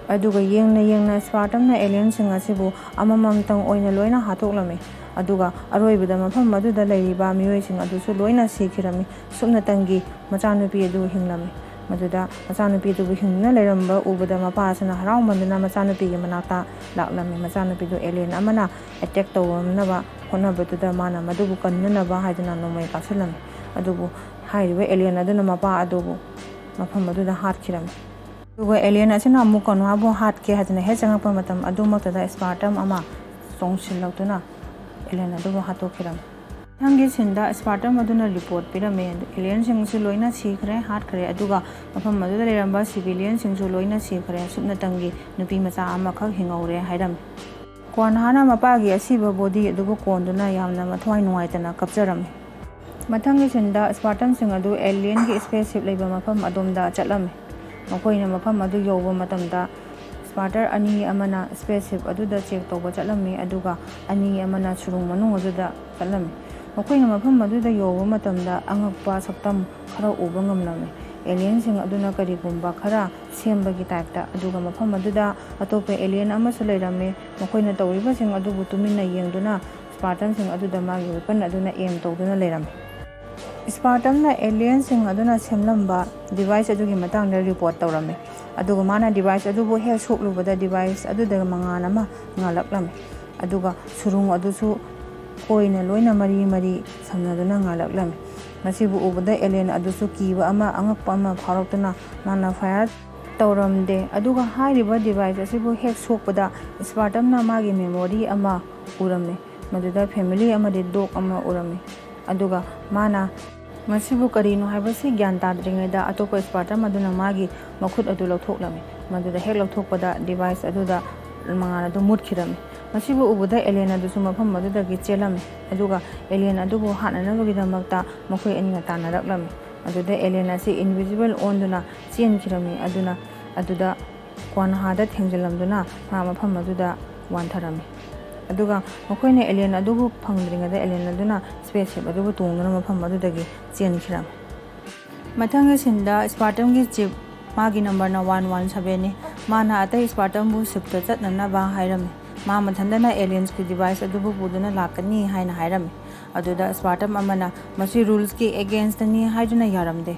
ꯑꯗꯨꯒ ꯌꯦꯡꯅ ꯌꯦꯡꯅ Spartanꯅ alienꯁꯤꯡ ꯑꯁꯤꯕꯨ ꯑꯃꯃꯝꯇꯪ ꯑꯣꯏꯅ ꯂꯣꯏꯅ ꯍꯥꯠꯇꯣꯛꯂꯝꯃꯤ꯫ ꯑꯗꯨꯒ ꯑꯔꯣꯏꯕꯗ ꯃꯐꯝ ꯑꯗꯨꯗ ꯂꯩꯔꯤꯕ ꯃꯤꯑꯣꯏꯁꯤꯡ ꯑꯗꯨꯁꯨ ꯂꯣꯏꯅ ꯁꯤꯈꯤꯔꯝꯃꯤ꯫ ꯁꯨꯞꯅꯇꯪꯒꯤ ꯃꯆꯥꯅꯨꯄꯤ ꯑꯗꯨ ꯍꯤꯡꯂꯝꯃꯤ꯫ ꯃꯗꯨꯗ ꯃꯆꯥꯅꯨꯄꯤ ꯑꯗꯨꯕꯨ ꯍꯤꯡꯗꯨꯅ ꯂꯩꯔꯝꯕ ꯎꯕꯗ ꯃꯄꯥ ꯑꯁꯤꯅ ꯍꯔꯥꯎꯃꯟꯗꯨꯅ ꯃꯆꯥꯅꯨꯄꯤꯒꯤ ꯃꯅꯥꯛꯇ ꯂꯥꯛꯂꯝꯃꯤ꯫ ꯃꯆꯥꯅꯨꯄꯤꯗꯨ alien ꯑꯃꯅ attack ꯇꯧꯔꯝꯅꯕ ꯍꯣꯠꯅꯕꯗꯨꯗ ꯃꯥꯅ ꯃꯗꯨꯕꯨ ꯀꯟꯅꯅꯕ ꯍꯥꯏꯗꯨꯅ ꯅꯣꯡꯃꯩ ꯀꯥꯞꯁꯤꯜꯂꯝꯃꯤ꯫ ꯑꯗꯨꯕꯨ ꯍꯥꯏꯔꯤꯕ alien ꯑꯗꯨꯅ ꯃꯄꯥ ꯑꯗꯨꯕꯨ ꯃꯐꯝ ꯑꯗꯨꯗ ꯍꯥꯠꯈꯤꯔꯝꯃꯤ꯫ ꯑꯗꯨꯒ alien ꯑꯁꯤꯅ ꯑꯃꯨꯛ ꯀꯣꯟꯍꯥꯕꯨ ꯍꯥꯠꯀꯦ ꯍꯥꯏꯗꯨꯅ ꯍꯦꯛ ꯆꯪꯉꯛꯄ ꯃꯇꯝ ꯑꯗꯨꯃꯛꯇꯗ Spartan ꯑꯃ ꯆꯣꯡꯁꯤꯜꯂꯛꯇꯨꯅ alien ꯑꯗꯨꯕꯨ ꯍꯥꯠꯇꯣꯛꯈꯤꯔꯝꯃꯤ꯫ ꯃꯊꯪꯒꯤ sceneꯗ Spartan ꯑꯗꯨꯅ report ꯄꯤꯔꯝꯃꯦ, ꯑꯗꯨ alienꯁꯤꯡꯁꯨ ꯂꯣꯏꯅ ꯁꯤꯈ꯭ꯔꯦ, ꯍꯥꯠꯈ꯭ꯔꯦ, ꯑꯗꯨꯒ ꯃꯐꯝ ꯑꯗꯨꯗ ꯂꯩꯔꯝꯕ civilianꯁꯤꯡꯁꯨ ꯂꯣꯏꯅ ꯁꯤꯈ꯭ꯔꯦ, ꯁꯨꯞꯅꯇꯪꯒꯤ ꯅꯨꯄꯤ ꯃꯆꯥ ꯑꯃꯈꯛ ꯍꯤꯡꯍꯧꯔꯦ ꯍꯥꯏꯔꯝꯃꯤ꯫ ꯀꯣꯟꯍꯥꯅ ꯃꯄꯥꯒꯤ ꯑꯁꯤꯕ body ꯑꯗꯨꯕꯨ ꯀꯣꯟꯗꯨꯅ ꯌꯥꯝꯅ ꯃꯊ꯭ꯋꯥꯏ ꯅꯨꯡꯉꯥꯏꯇꯅ ꯀꯞꯆꯔꯝꯃꯤ꯫ ꯃꯊꯪꯒꯤ sceneꯗ Spartanꯁꯤꯡ ꯑꯗꯨ alienꯒꯤ spaceship ꯂꯩꯕ ꯃꯐꯝ ꯑꯗꯣꯝꯗ ꯆꯠꯂꯝꯃꯤ꯫ ꯃꯈꯣꯏꯅ ꯃꯐꯝ ꯑꯗꯨ ꯌꯧꯕ ꯃꯇꯝꯗ Spartan ꯑꯅꯤ ꯑꯃꯅ spaceship ꯑꯗꯨꯗ check ꯇꯧꯕ ꯆꯠꯂꯝꯃꯤ, ꯑꯗꯨꯒ ꯑꯅꯤ ꯑꯃꯅ ꯁꯨꯔꯨꯡ ꯃꯅꯨꯡ ꯑꯗꯨꯗ ꯆꯠꯂꯝꯃꯤ꯫ ꯃꯈꯣꯏꯅ ꯃꯐꯝ ꯑꯗꯨꯗ ꯌꯧꯕ ꯃꯇꯝꯗ ꯑꯉꯛꯄ ꯁꯛꯇꯝ ꯈꯔ ꯎꯕ ꯉꯝꯂꯝꯃꯤ꯫ ꯑꯦꯂꯤꯌꯟꯁꯤꯡ ꯑꯗꯨꯅ ꯀꯔꯤꯒꯨꯝꯕ ꯈꯔ ꯁꯦꯝꯕꯒꯤ ꯇꯥꯏꯞꯇ꯫ ꯑꯗꯨꯒ ꯃꯐꯝ ꯑꯗꯨꯗ ꯑꯇꯣꯞꯄ ꯑꯦꯂꯤꯌꯟ ꯑꯃꯁꯨ ꯂꯩꯔꯝꯃꯤ꯫ ꯃꯈꯣꯏꯅ ꯇꯧꯔꯤꯕꯁꯤꯡ ꯑꯗꯨꯕꯨ ꯇꯨꯃꯤꯟꯅ ꯌꯦꯡꯗꯨꯅ ꯁ꯭ꯄꯥꯔꯇꯟꯁꯤꯡ ꯑꯗꯨꯗ ꯃꯥꯒꯤ ꯋꯦꯄꯟ ꯑꯗꯨꯅ ꯑꯦꯝ ꯇꯧꯗꯨꯅ ꯂꯩꯔꯝꯃꯤ꯫ ꯁ꯭ꯄꯥꯔꯇꯟꯅ ꯑꯦꯂꯤꯌꯟꯁꯤꯡ ꯑꯗꯨꯅ ꯁꯦꯝꯂꯝꯕ ꯗꯤꯚꯥꯏꯁ ꯑꯗꯨꯒꯤ ꯃꯇꯥꯡꯗ ꯔꯤꯄꯣꯔꯠ ꯇꯧꯔꯝꯃꯤ꯫ ꯑꯗꯨꯒ ꯃꯥꯅ ꯗꯤꯚꯥꯏꯁ ꯑꯗꯨꯕꯨ ꯍꯦꯛ ꯁꯣꯛꯂꯨꯕꯗ ꯗꯤꯚꯥꯏꯁ ꯑꯗꯨꯗ ꯃꯉꯥꯜ ꯑꯃ ꯉꯥꯜꯂꯛꯂꯝꯃꯤ꯫ ꯑꯗꯨꯒ ꯁꯨꯔꯨꯡ ꯑꯗꯨꯁꯨ ꯀꯣꯏꯅ ꯂꯣꯏꯅ ꯃꯔꯤ ꯃꯔꯤ ꯁꯝꯅꯗꯨꯅ ꯉꯥꯜꯂꯛꯂꯝꯃꯤ꯫ ꯃꯁꯤꯕꯨ ꯎꯕꯗ ꯑꯦꯂꯤꯌꯟ ꯑꯗꯨꯁꯨ ꯀꯤꯕ ꯑꯃ, ꯑꯉꯛꯄ ꯑꯃ ꯐꯥꯎꯔꯛꯇꯨꯅ ꯃꯥꯅ ꯐꯥꯌꯔ ꯇꯧꯔꯝꯗꯦ꯫ ꯑꯗꯨꯒ ꯍꯥꯏꯔꯤꯕ ꯗꯤꯚꯥꯏꯁ ꯑꯁꯤꯕꯨ ꯍꯦꯛ ꯁꯣꯛꯄꯗ ꯁ꯭ꯄꯥꯔꯇꯟꯅ ꯃꯥꯒꯤ ꯃꯦꯃꯣꯔꯤ ꯑꯃ ꯎꯔꯝꯃꯤ꯫ ꯃꯗꯨꯗ ꯐꯦꯃꯤꯂꯤ ꯑꯃꯗꯤ ꯗꯣꯒ ꯑꯃ ꯎꯔꯝꯃꯤ꯫ ꯑꯗꯨꯒ ꯃꯥꯅ ꯃꯁꯤꯕꯨ ꯀꯔꯤꯅꯣ ꯍꯥꯏꯕꯁꯤ ꯒ꯭ꯌꯥꯟ ꯇꯥꯗ꯭ꯔꯤꯉꯩꯗ ꯑꯇꯣꯞꯄ ꯁ꯭ꯄꯥꯔꯇꯟ ꯑꯗꯨꯅ ꯃꯥꯒꯤ ꯃꯈꯨꯠ ꯑꯗꯨ ꯂꯧꯊꯣꯛꯂꯝꯃꯤ꯫ ꯃꯗꯨꯗ ꯍꯦꯛ ꯂꯧꯊꯣꯛꯄꯗ ꯗꯤꯚꯥꯏꯁ ꯑꯗꯨꯗ ꯃꯉꯥꯜ ꯑꯗꯨ ꯃꯨꯠꯈꯤꯔꯝꯃꯤ꯫ ꯃꯁꯤꯕꯨ ꯎꯕꯗ ꯑꯦꯂꯤꯌꯟ ꯑꯗꯨꯁꯨ ꯃꯐꯝ ꯑꯗꯨꯗꯒꯤ ꯆꯦꯜꯂꯝꯃꯤ꯫ ꯑꯗꯨꯒ ꯑꯦꯂꯤꯌꯟ ꯑꯗꯨꯕꯨ ꯍꯥꯠꯅꯅꯕꯒꯤꯗꯃꯛꯇ ꯃꯈꯣꯏ ꯑꯅꯤꯅ ꯇꯥꯟꯅꯔꯛꯂꯝꯃꯤ꯫ ꯑꯗꯨꯗ ꯑꯦꯂꯤꯌꯟ ꯑꯁꯤ ꯏꯟꯚꯤꯖꯤꯕꯜ ꯑꯣꯟꯗꯨꯅ ꯆꯦꯟꯈꯤꯔꯝꯃꯤ꯫ ꯑꯗꯨꯅ ꯑꯗꯨꯗ ꯀ꯭ꯋꯥꯟꯍꯥꯗ ꯊꯦꯡꯖꯤꯜꯂꯝꯗꯨꯅ ꯃꯥ ꯃꯐꯝ ꯑꯗꯨꯗ ꯋꯥꯟꯊꯔꯝꯃꯤ꯫ ꯑꯗꯨꯒ ꯃꯈꯣꯏꯅ ꯑꯦꯂꯤꯌꯟ ꯑꯗꯨꯕꯨ ꯐꯪꯗ꯭ꯔꯤꯉꯩꯗ ꯑꯦꯂꯤꯌꯟ ꯑꯗꯨꯅ ꯁ꯭ꯄꯦꯁ ꯁꯤꯞ ꯑꯗꯨꯕꯨ ꯇꯣꯡꯗꯨꯅ ꯃꯐꯝ ꯑꯗꯨꯗꯒꯤ ꯆꯦꯟꯈꯤꯔꯝꯃꯤ꯫ ꯃꯊꯪꯒꯤ ꯁꯤꯟꯗ ꯁ꯭ꯄꯥꯔꯇꯟꯒꯤ ꯆꯤꯞ, ꯃꯥꯒꯤ ꯅꯝꯕꯔꯅ ꯋꯥꯟ ꯋꯥꯟ ꯁꯚꯦꯟꯅꯤ꯫ ꯃꯥꯅ ꯑꯇꯩ ꯁ꯭ꯄꯥꯔꯇꯟꯕꯨ ꯁꯤꯞꯇ ꯆꯠꯅꯅꯕ ꯍꯥꯏꯔꯝꯃꯤ꯫ ꯃꯥ ꯃꯊꯟꯇꯅ ꯑꯦꯂꯤꯌꯟꯁꯀꯤ ꯗꯤꯚꯥꯏꯁ ꯑꯗꯨꯕꯨ ꯄꯨꯗꯨꯅ ꯂꯥꯛꯀꯅꯤ ꯍꯥꯏꯅ ꯍꯥꯏꯔꯝꯃꯤ꯫ ꯑꯗꯨꯗ ꯁ꯭ꯄꯥꯔꯇꯟ ꯑꯃꯅ ꯃꯁꯤ ꯔꯨꯜꯁꯀꯤ ꯑꯦꯒꯦꯟꯁꯇꯅꯤ ꯍꯥꯏꯗꯨꯅ ꯌꯥꯔꯝꯗꯦ꯫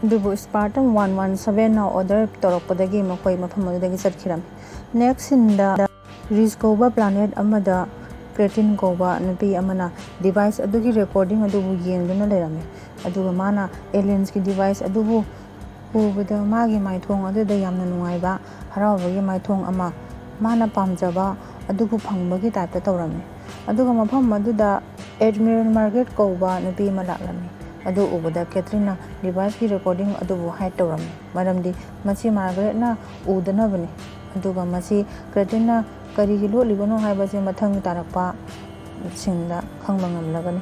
ꯑꯗꯨꯕꯨ ꯁ꯭ꯄꯥꯔꯇꯟ ꯋꯥꯟ ꯋꯥꯟ ꯁꯚꯦꯟꯅ ꯑꯣꯔꯗꯔ ꯇꯧꯔꯛꯄꯗꯒꯤ ꯃꯈꯣꯏ ꯃꯐꯝ ꯑꯗꯨꯗꯒꯤ ꯆꯠꯈꯤꯔꯝꯃꯤ꯫ ꯅꯦꯛꯁ ꯁꯤꯟꯗ ꯔꯤꯁ ꯀꯧꯕ ꯄ꯭ꯂꯥꯅꯦꯠ ꯑꯃꯗ ꯀ꯭ꯔꯦꯇꯤꯟ ꯀꯧꯕ ꯅꯨꯄꯤ ꯑꯃꯅ ꯗꯤꯚꯥꯏꯁ ꯑꯗꯨꯒꯤ ꯔꯦꯀꯣꯔꯗꯤꯡ ꯑꯗꯨꯕꯨ ꯌꯦꯡꯗꯨꯅ ꯂꯩꯔꯝꯃꯤ꯫ ꯑꯗꯨꯒ ꯃꯥꯅ ꯑꯦꯂꯤꯌꯟꯁꯀꯤ ꯗꯤꯚꯥꯏꯁ ꯑꯗꯨꯕꯨ ꯎꯕꯗ ꯃꯥꯒꯤ ꯃꯥꯏꯊꯣꯡ ꯑꯗꯨꯗ ꯌꯥꯝꯅ ꯅꯨꯡꯉꯥꯏꯕ, ꯍꯔꯥꯎꯕꯒꯤ ꯃꯥꯏꯊꯣꯡ ꯑꯃ ꯃꯥꯅ ꯄꯥꯝꯖꯕ ꯑꯗꯨꯕꯨ ꯐꯪꯕꯒꯤ ꯇꯥꯏꯞꯇ ꯇꯧꯔꯝꯃꯤ꯫ ꯑꯗꯨꯒ ꯃꯐꯝ ꯑꯗꯨꯗ ꯑꯦꯗꯃꯤꯔꯦꯜ ꯃꯥꯔꯒꯔꯦꯠ ꯀꯧꯕ ꯅꯨꯄꯤ ꯑꯃ ꯂꯥꯛꯂꯝꯃꯤ꯫ ꯑꯗꯨ ꯎꯕꯗ ꯀꯦꯊ꯭ꯔꯤꯟꯅ ꯗꯤꯚꯥꯏꯁꯀꯤ ꯔꯦꯀꯣꯔꯗꯤꯡ ꯑꯗꯨꯕꯨ ꯍꯥꯏꯠ ꯇꯧꯔꯝꯃꯤ, ꯃꯔꯝꯗꯤ ꯃꯁꯤ ꯃꯥꯔꯒꯔꯦꯠꯅ ꯎꯗꯅꯕꯅꯤ꯫ ꯑꯗꯨꯒ ꯃꯁꯤ ꯀ꯭ꯔꯦꯇꯤꯟꯅ ꯀꯔꯤꯒꯤ ꯂꯣꯠꯂꯤꯕꯅꯣ ꯍꯥꯏꯕꯁꯤ ꯃꯊꯪꯒꯤ ꯇꯥꯔꯛꯄ ꯁꯤꯡꯗ ꯈꯪꯕ ꯉꯝꯂꯒꯅꯤ꯫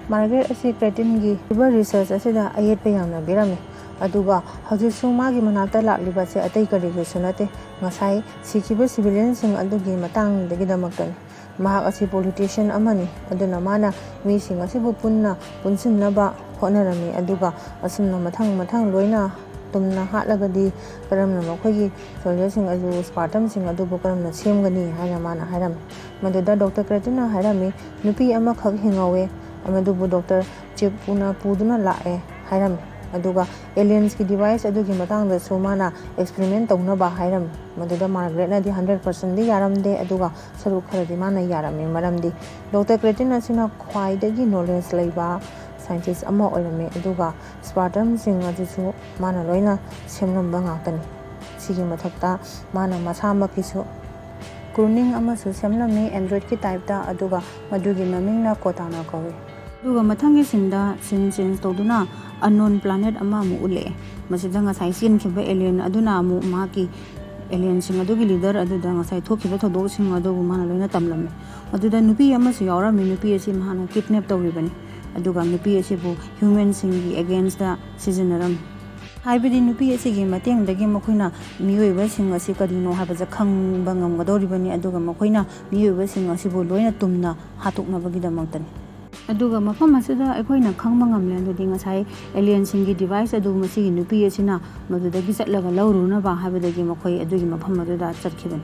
ꯃꯥꯔꯒꯔꯦꯠ ꯑꯁꯤ ꯀ꯭ꯔꯦꯇꯤꯟꯒꯤ ꯔꯤꯁꯔꯆ ꯑꯁꯤꯗ ꯑꯌꯦꯠꯄ ꯌꯥꯝꯅ ꯄꯤꯔꯝꯃꯤ꯫ ꯑꯗꯨꯒ ꯍꯧꯖꯤꯛꯁꯨ ꯃꯥꯒꯤ ꯃꯅꯥꯛꯇ ꯂꯥꯛꯂꯤꯕꯁꯦ ꯑꯇꯩ ꯀꯔꯤꯒꯤꯁꯨ ꯅꯠꯇꯦ, ꯉꯁꯥꯏ ꯁꯤꯈꯤꯕ ꯁꯤꯚꯤꯂꯤꯌꯟꯁꯤꯡ ꯑꯗꯨꯒꯤ ꯃꯇꯥꯡꯗꯒꯤꯗꯃꯛꯇꯅꯤ꯫ ꯃꯍꯥꯛ ꯑꯁꯤ ꯄꯣꯂꯤꯇꯤꯁꯤꯌꯟ ꯑꯃꯅꯤ, ꯑꯗꯨꯅ ꯃꯥꯅ ꯃꯤꯁꯤꯡ ꯑꯁꯤꯕꯨ ꯄꯨꯟꯅ ꯄꯨꯟꯁꯤꯟꯅꯕ ꯍꯣꯠꯅꯔꯝꯃꯤ꯫ ꯑꯗꯨꯒ ꯑꯁꯨꯝꯅ ꯃꯊꯪ ꯃꯊꯪ ꯂꯣꯏꯅ ꯇꯨꯝꯅ ꯍꯥꯠꯂꯒꯗꯤ ꯀꯔꯝꯅ ꯃꯈꯣꯏꯒꯤ ꯁꯣꯜꯖꯔꯁꯤꯡ ꯑꯗꯨ, ꯁ꯭ꯄꯥꯔꯇꯟꯁꯤꯡ ꯑꯗꯨꯕꯨ ꯀꯔꯝꯅ ꯁꯦꯝꯒꯅꯤ ꯍꯥꯏꯅ ꯃꯥꯅ ꯍꯥꯏꯔꯝꯃꯤ꯫ ꯃꯗꯨꯗ ꯗꯣꯛꯇꯔ ꯀ꯭ꯔꯦꯇꯟꯅ ꯍꯥꯏꯔꯝꯃꯤ, "ꯅꯨꯄꯤ ꯑꯃꯈꯛ ꯍꯤꯡꯍꯧꯋꯦ, ꯃꯗꯨꯕꯨ ꯗꯣꯛꯇꯔ ꯆꯤꯞꯅ ꯄꯨꯗꯨꯅ ꯂꯥꯛꯑꯦ" ꯍꯥꯏꯔꯝꯃꯤ꯫ ꯑꯗꯨꯒ ꯑꯦꯂꯤꯌꯟꯁꯀꯤ ꯗꯤꯚꯥꯏꯁ ꯑꯗꯨꯒꯤ ꯃꯇꯥꯡꯗꯁꯨ ꯃꯥꯅ ꯑꯦꯛꯁꯄ꯭ꯔꯤꯃꯦꯟ ꯇꯧꯅꯕ ꯍꯥꯏꯔꯝꯃꯤ꯫ ꯃꯗꯨꯗ ꯃꯥꯔꯒꯔꯦꯠꯅꯗꯤ ꯍꯟꯗ꯭ꯔꯦꯠ ꯄꯥꯔꯁꯦꯟꯗꯤ ꯌꯥꯔꯝꯗꯦ, ꯑꯗꯨꯒ ꯁꯔꯨꯛ ꯈꯔꯗꯤ ꯃꯥꯅ ꯌꯥꯔꯝꯃꯤ꯫ ꯃꯔꯝꯗꯤ ꯗꯣꯛꯇꯔ ꯀ꯭ꯔꯦꯇꯟ ꯑꯁꯤꯅ ꯈ꯭ꯋꯥꯏꯗꯒꯤ ꯅꯣꯂꯦꯖ ꯂꯩꯕ ꯁꯥꯏꯟꯇꯤꯁ ꯑꯃ ꯑꯣꯏꯔꯝꯃꯤ, ꯑꯗꯨꯒ ꯁ꯭ꯄꯥꯔꯇꯟꯁꯤꯡ ꯑꯗꯨꯁꯨ ꯃꯥꯅ ꯂꯣꯏꯅ ꯁꯦꯝꯂꯝꯕ ꯉꯥꯛꯇꯅꯤ꯫ ꯁꯤꯒꯤ ꯃꯊꯛꯇ ꯃꯥꯅ ꯃꯁꯥꯃꯛꯀꯤꯁꯨ ꯀ꯭ꯔꯨꯅꯤꯡ ꯑꯃꯁꯨ ꯁꯦꯝꯂꯝꯃꯤ ꯑꯦꯟꯗ꯭ꯔꯣꯏꯗꯀꯤ ꯇꯥꯏꯞꯇ, ꯑꯗꯨꯒ ꯃꯗꯨꯒꯤ ꯃꯃꯤꯡꯅ ꯀꯣꯇꯥꯅꯥ ꯀꯧꯏ꯫ ꯑꯗꯨꯒ ꯃꯊꯪꯒꯤ ꯁꯤꯟꯗ ꯁꯤꯟ ꯆꯦꯟꯖ ꯇꯧꯗꯨꯅ ꯑꯟꯅꯣꯟ ꯄ꯭ꯂꯥꯅꯦꯠ ꯑꯃ ꯑꯃꯨꯛ ꯎꯠꯂꯛꯑꯦ꯫ ꯃꯁꯤꯗ ꯉꯁꯥꯏ ꯆꯦꯟꯈꯤꯕ ꯑꯦꯂꯤꯌꯟ ꯑꯗꯨꯅ ꯑꯃꯨꯛ ꯃꯍꯥꯛꯀꯤ ꯑꯦꯂꯤꯌꯟꯁꯤꯡ ꯑꯗꯨꯒꯤ ꯂꯤꯗꯔ ꯑꯗꯨꯗ ꯉꯁꯥꯏ ꯊꯣꯛꯈꯤꯕ ꯊꯧꯗꯣꯛꯁꯤꯡ ꯑꯗꯨꯕꯨ ꯃꯥꯅ ꯂꯣꯏꯅ ꯇꯝꯂꯝꯃꯤ꯫ ꯃꯗꯨꯗ ꯅꯨꯄꯤ ꯑꯃꯁꯨ ꯌꯥꯎꯔꯝꯃꯤ꯫ ꯅꯨꯄꯤ ꯑꯁꯤ ꯃꯍꯥꯛꯅ ꯀꯤꯗꯅꯦꯞ ꯇꯧꯔꯤꯕꯅꯤ, ꯑꯗꯨꯒ ꯅꯨꯄꯤ ꯑꯁꯤꯕꯨ ꯍ꯭ꯌꯨꯃꯦꯟꯁꯤꯡꯒꯤ ꯑꯦꯒꯦꯟꯁꯇ ꯁꯤꯖꯤꯟꯅꯔꯝꯃꯤ꯫ ꯍꯥꯏꯕꯗꯤ ꯅꯨꯄꯤ ꯑꯁꯤꯒꯤ ꯃꯇꯦꯡꯗꯒꯤ ꯃꯈꯣꯏꯅ ꯃꯤꯑꯣꯏꯕꯁꯤꯡ ꯑꯁꯤ ꯀꯔꯤꯅꯣ ꯍꯥꯏꯕꯁꯦ ꯈꯪꯕ ꯉꯝꯒꯗꯧꯔꯤꯕꯅꯤ, ꯑꯗꯨꯒ ꯃꯈꯣꯏꯅ ꯃꯤꯑꯣꯏꯕꯁꯤꯡ ꯑꯁꯤꯕꯨ ꯂꯣꯏꯅ ꯇꯨꯝꯅ ꯍꯥꯠꯇꯣꯛꯅꯕꯒꯤꯗꯃꯛꯇꯅꯤ꯫ ꯑꯗꯨꯒ ꯃꯐꯝ ꯑꯁꯤꯗ ꯑꯩꯈꯣꯏꯅ ꯈꯪꯕ ꯉꯝꯂꯦ, ꯑꯗꯨꯗꯤ ꯉꯁꯥꯏ ꯑꯦꯂꯤꯌꯟꯁꯤꯡꯒꯤ ꯗꯤꯚꯥꯏꯁ ꯑꯗꯨ ꯃꯁꯤꯒꯤ ꯅꯨꯄꯤ ꯑꯁꯤꯅ ꯃꯗꯨꯗꯒꯤ ꯆꯠꯂꯒ ꯂꯧꯔꯨꯅꯕ ꯍꯥꯏꯕꯗꯒꯤ ꯃꯈꯣꯏ ꯑꯗꯨꯒꯤ ꯃꯐꯝ ꯑꯗꯨꯗ ꯆꯠꯈꯤꯕꯅꯤ꯫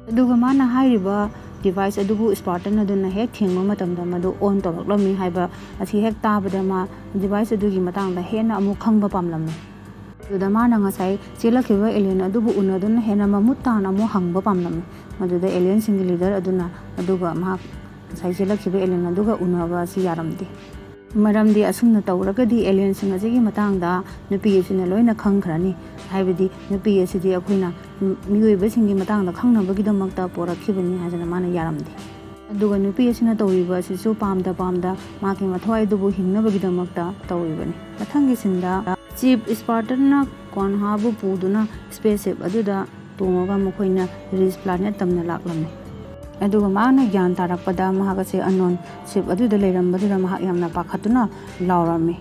ꯑꯗꯨꯒ ꯃꯥꯅ ꯍꯥꯏꯔꯤꯕ ꯗꯤꯚꯥꯏꯁ ꯑꯗꯨꯕꯨ ꯁ꯭ꯄꯥꯔꯇꯟ ꯑꯗꯨꯅ ꯍꯦꯛ ꯊꯦꯡꯕ ꯃꯇꯝꯗ ꯃꯗꯨ ꯑꯣꯟ ꯇꯧꯔꯛꯂꯝꯃꯤ ꯍꯥꯏꯕ ꯑꯁꯤ ꯍꯦꯛ ꯇꯥꯕꯗ ꯃꯥ ꯗꯤꯚꯥꯏꯁ ꯑꯗꯨꯒꯤ ꯃꯇꯥꯡꯗ ꯍꯦꯟꯅ ꯑꯃꯨꯛ ꯈꯪꯕ ꯄꯥꯝꯂꯝꯃꯤ꯫ ꯑꯗꯨꯗ ꯃꯥꯅ ꯉꯁꯥꯏ ꯆꯦꯜꯂꯛꯈꯤꯕ ꯑꯦꯂꯤꯌꯟ ꯑꯗꯨꯕꯨ ꯎꯅꯗꯨꯅ ꯍꯦꯟꯅ ꯃꯃꯨꯠ ꯇꯥꯅ ꯑꯃꯨꯛ ꯍꯪꯕ ꯄꯥꯝꯂꯝꯃꯤ꯫ ꯃꯗꯨꯗ ꯑꯦꯂꯤꯌꯟꯁꯤꯡꯒꯤ ꯂꯤꯗꯔ ꯑꯗꯨꯅ, ꯑꯗꯨꯒ ꯃꯍꯥꯛ ꯉꯁꯥꯏ ꯆꯦꯜꯂꯛꯈꯤꯕ ꯑꯦꯂꯤꯌꯟ ꯑꯗꯨꯒ ꯎꯅꯕ ꯑꯁꯤ ꯌꯥꯔꯝꯗꯦ꯫ ꯃꯔꯝꯗꯤ ꯑꯁꯨꯝꯅ ꯇꯧꯔꯒꯗꯤ ꯑꯦꯂꯤꯌꯟꯁꯤꯡ ꯑꯁꯤꯒꯤ ꯃꯇꯥꯡꯗ ꯅꯨꯄꯤ ꯑꯁꯤꯅ ꯂꯣꯏꯅ ꯈꯪꯈ꯭ꯔꯅꯤ꯫ ꯍꯥꯏꯕꯗꯤ ꯅꯨꯄꯤ ꯑꯁꯤꯗꯤ ꯑꯩꯈꯣꯏꯅ ꯃꯤꯑꯣꯏꯕꯁꯤꯡꯒꯤ ꯃꯇꯥꯡꯗ ꯈꯪꯅꯕꯒꯤꯗꯃꯛꯇ ꯄꯣꯔꯛꯈꯤꯕꯅꯤ ꯍꯥꯏꯗꯅ ꯃꯥꯅ ꯌꯥꯔꯝꯗꯦ꯫ ꯑꯗꯨꯒ ꯅꯨꯄꯤ ꯑꯁꯤꯅ ꯇꯧꯔꯤꯕ ꯑꯁꯤꯁꯨ ꯄꯥꯝꯗ ꯄꯥꯝꯗ ꯃꯥꯒꯤ ꯃꯊꯧ ꯑꯗꯨꯕꯨ ꯍꯤꯡꯅꯕꯒꯤꯗꯃꯛꯇ ꯇꯧꯔꯤꯕꯅꯤ꯫ ꯃꯊꯪꯒꯤ ꯁꯤꯟꯗ ꯆꯤꯞ ꯁ꯭ꯄꯥꯔꯇꯟꯅ ꯀꯣꯟꯍꯥꯕꯨ ꯄꯨꯗꯨꯅ ꯁ꯭ꯄꯦꯁ ꯁꯤꯞ ꯑꯗꯨꯗ ꯇꯣꯡꯉꯒ ꯃꯈꯣꯏꯅ ꯔꯤꯁ ꯄ꯭ꯂꯥꯅꯦꯠ ꯇꯝꯅ ꯂꯥꯛꯂꯝꯃꯤ꯫ ꯑꯗꯨꯒ ꯃꯍꯥꯛꯅ ꯒ꯭ꯌꯥꯟ ꯇꯥꯔꯛꯄꯗ ꯃꯍꯥꯛ ꯑꯁꯤ ꯑꯟꯅꯣꯟ ꯁꯤꯞ ꯑꯗꯨꯗ ꯂꯩꯔꯝꯕꯗꯨꯗ ꯃꯍꯥꯛ ꯌꯥꯝꯅ ꯄꯥꯈꯠꯇꯨꯅ ꯂꯥꯎꯔꯝꯃꯤ꯫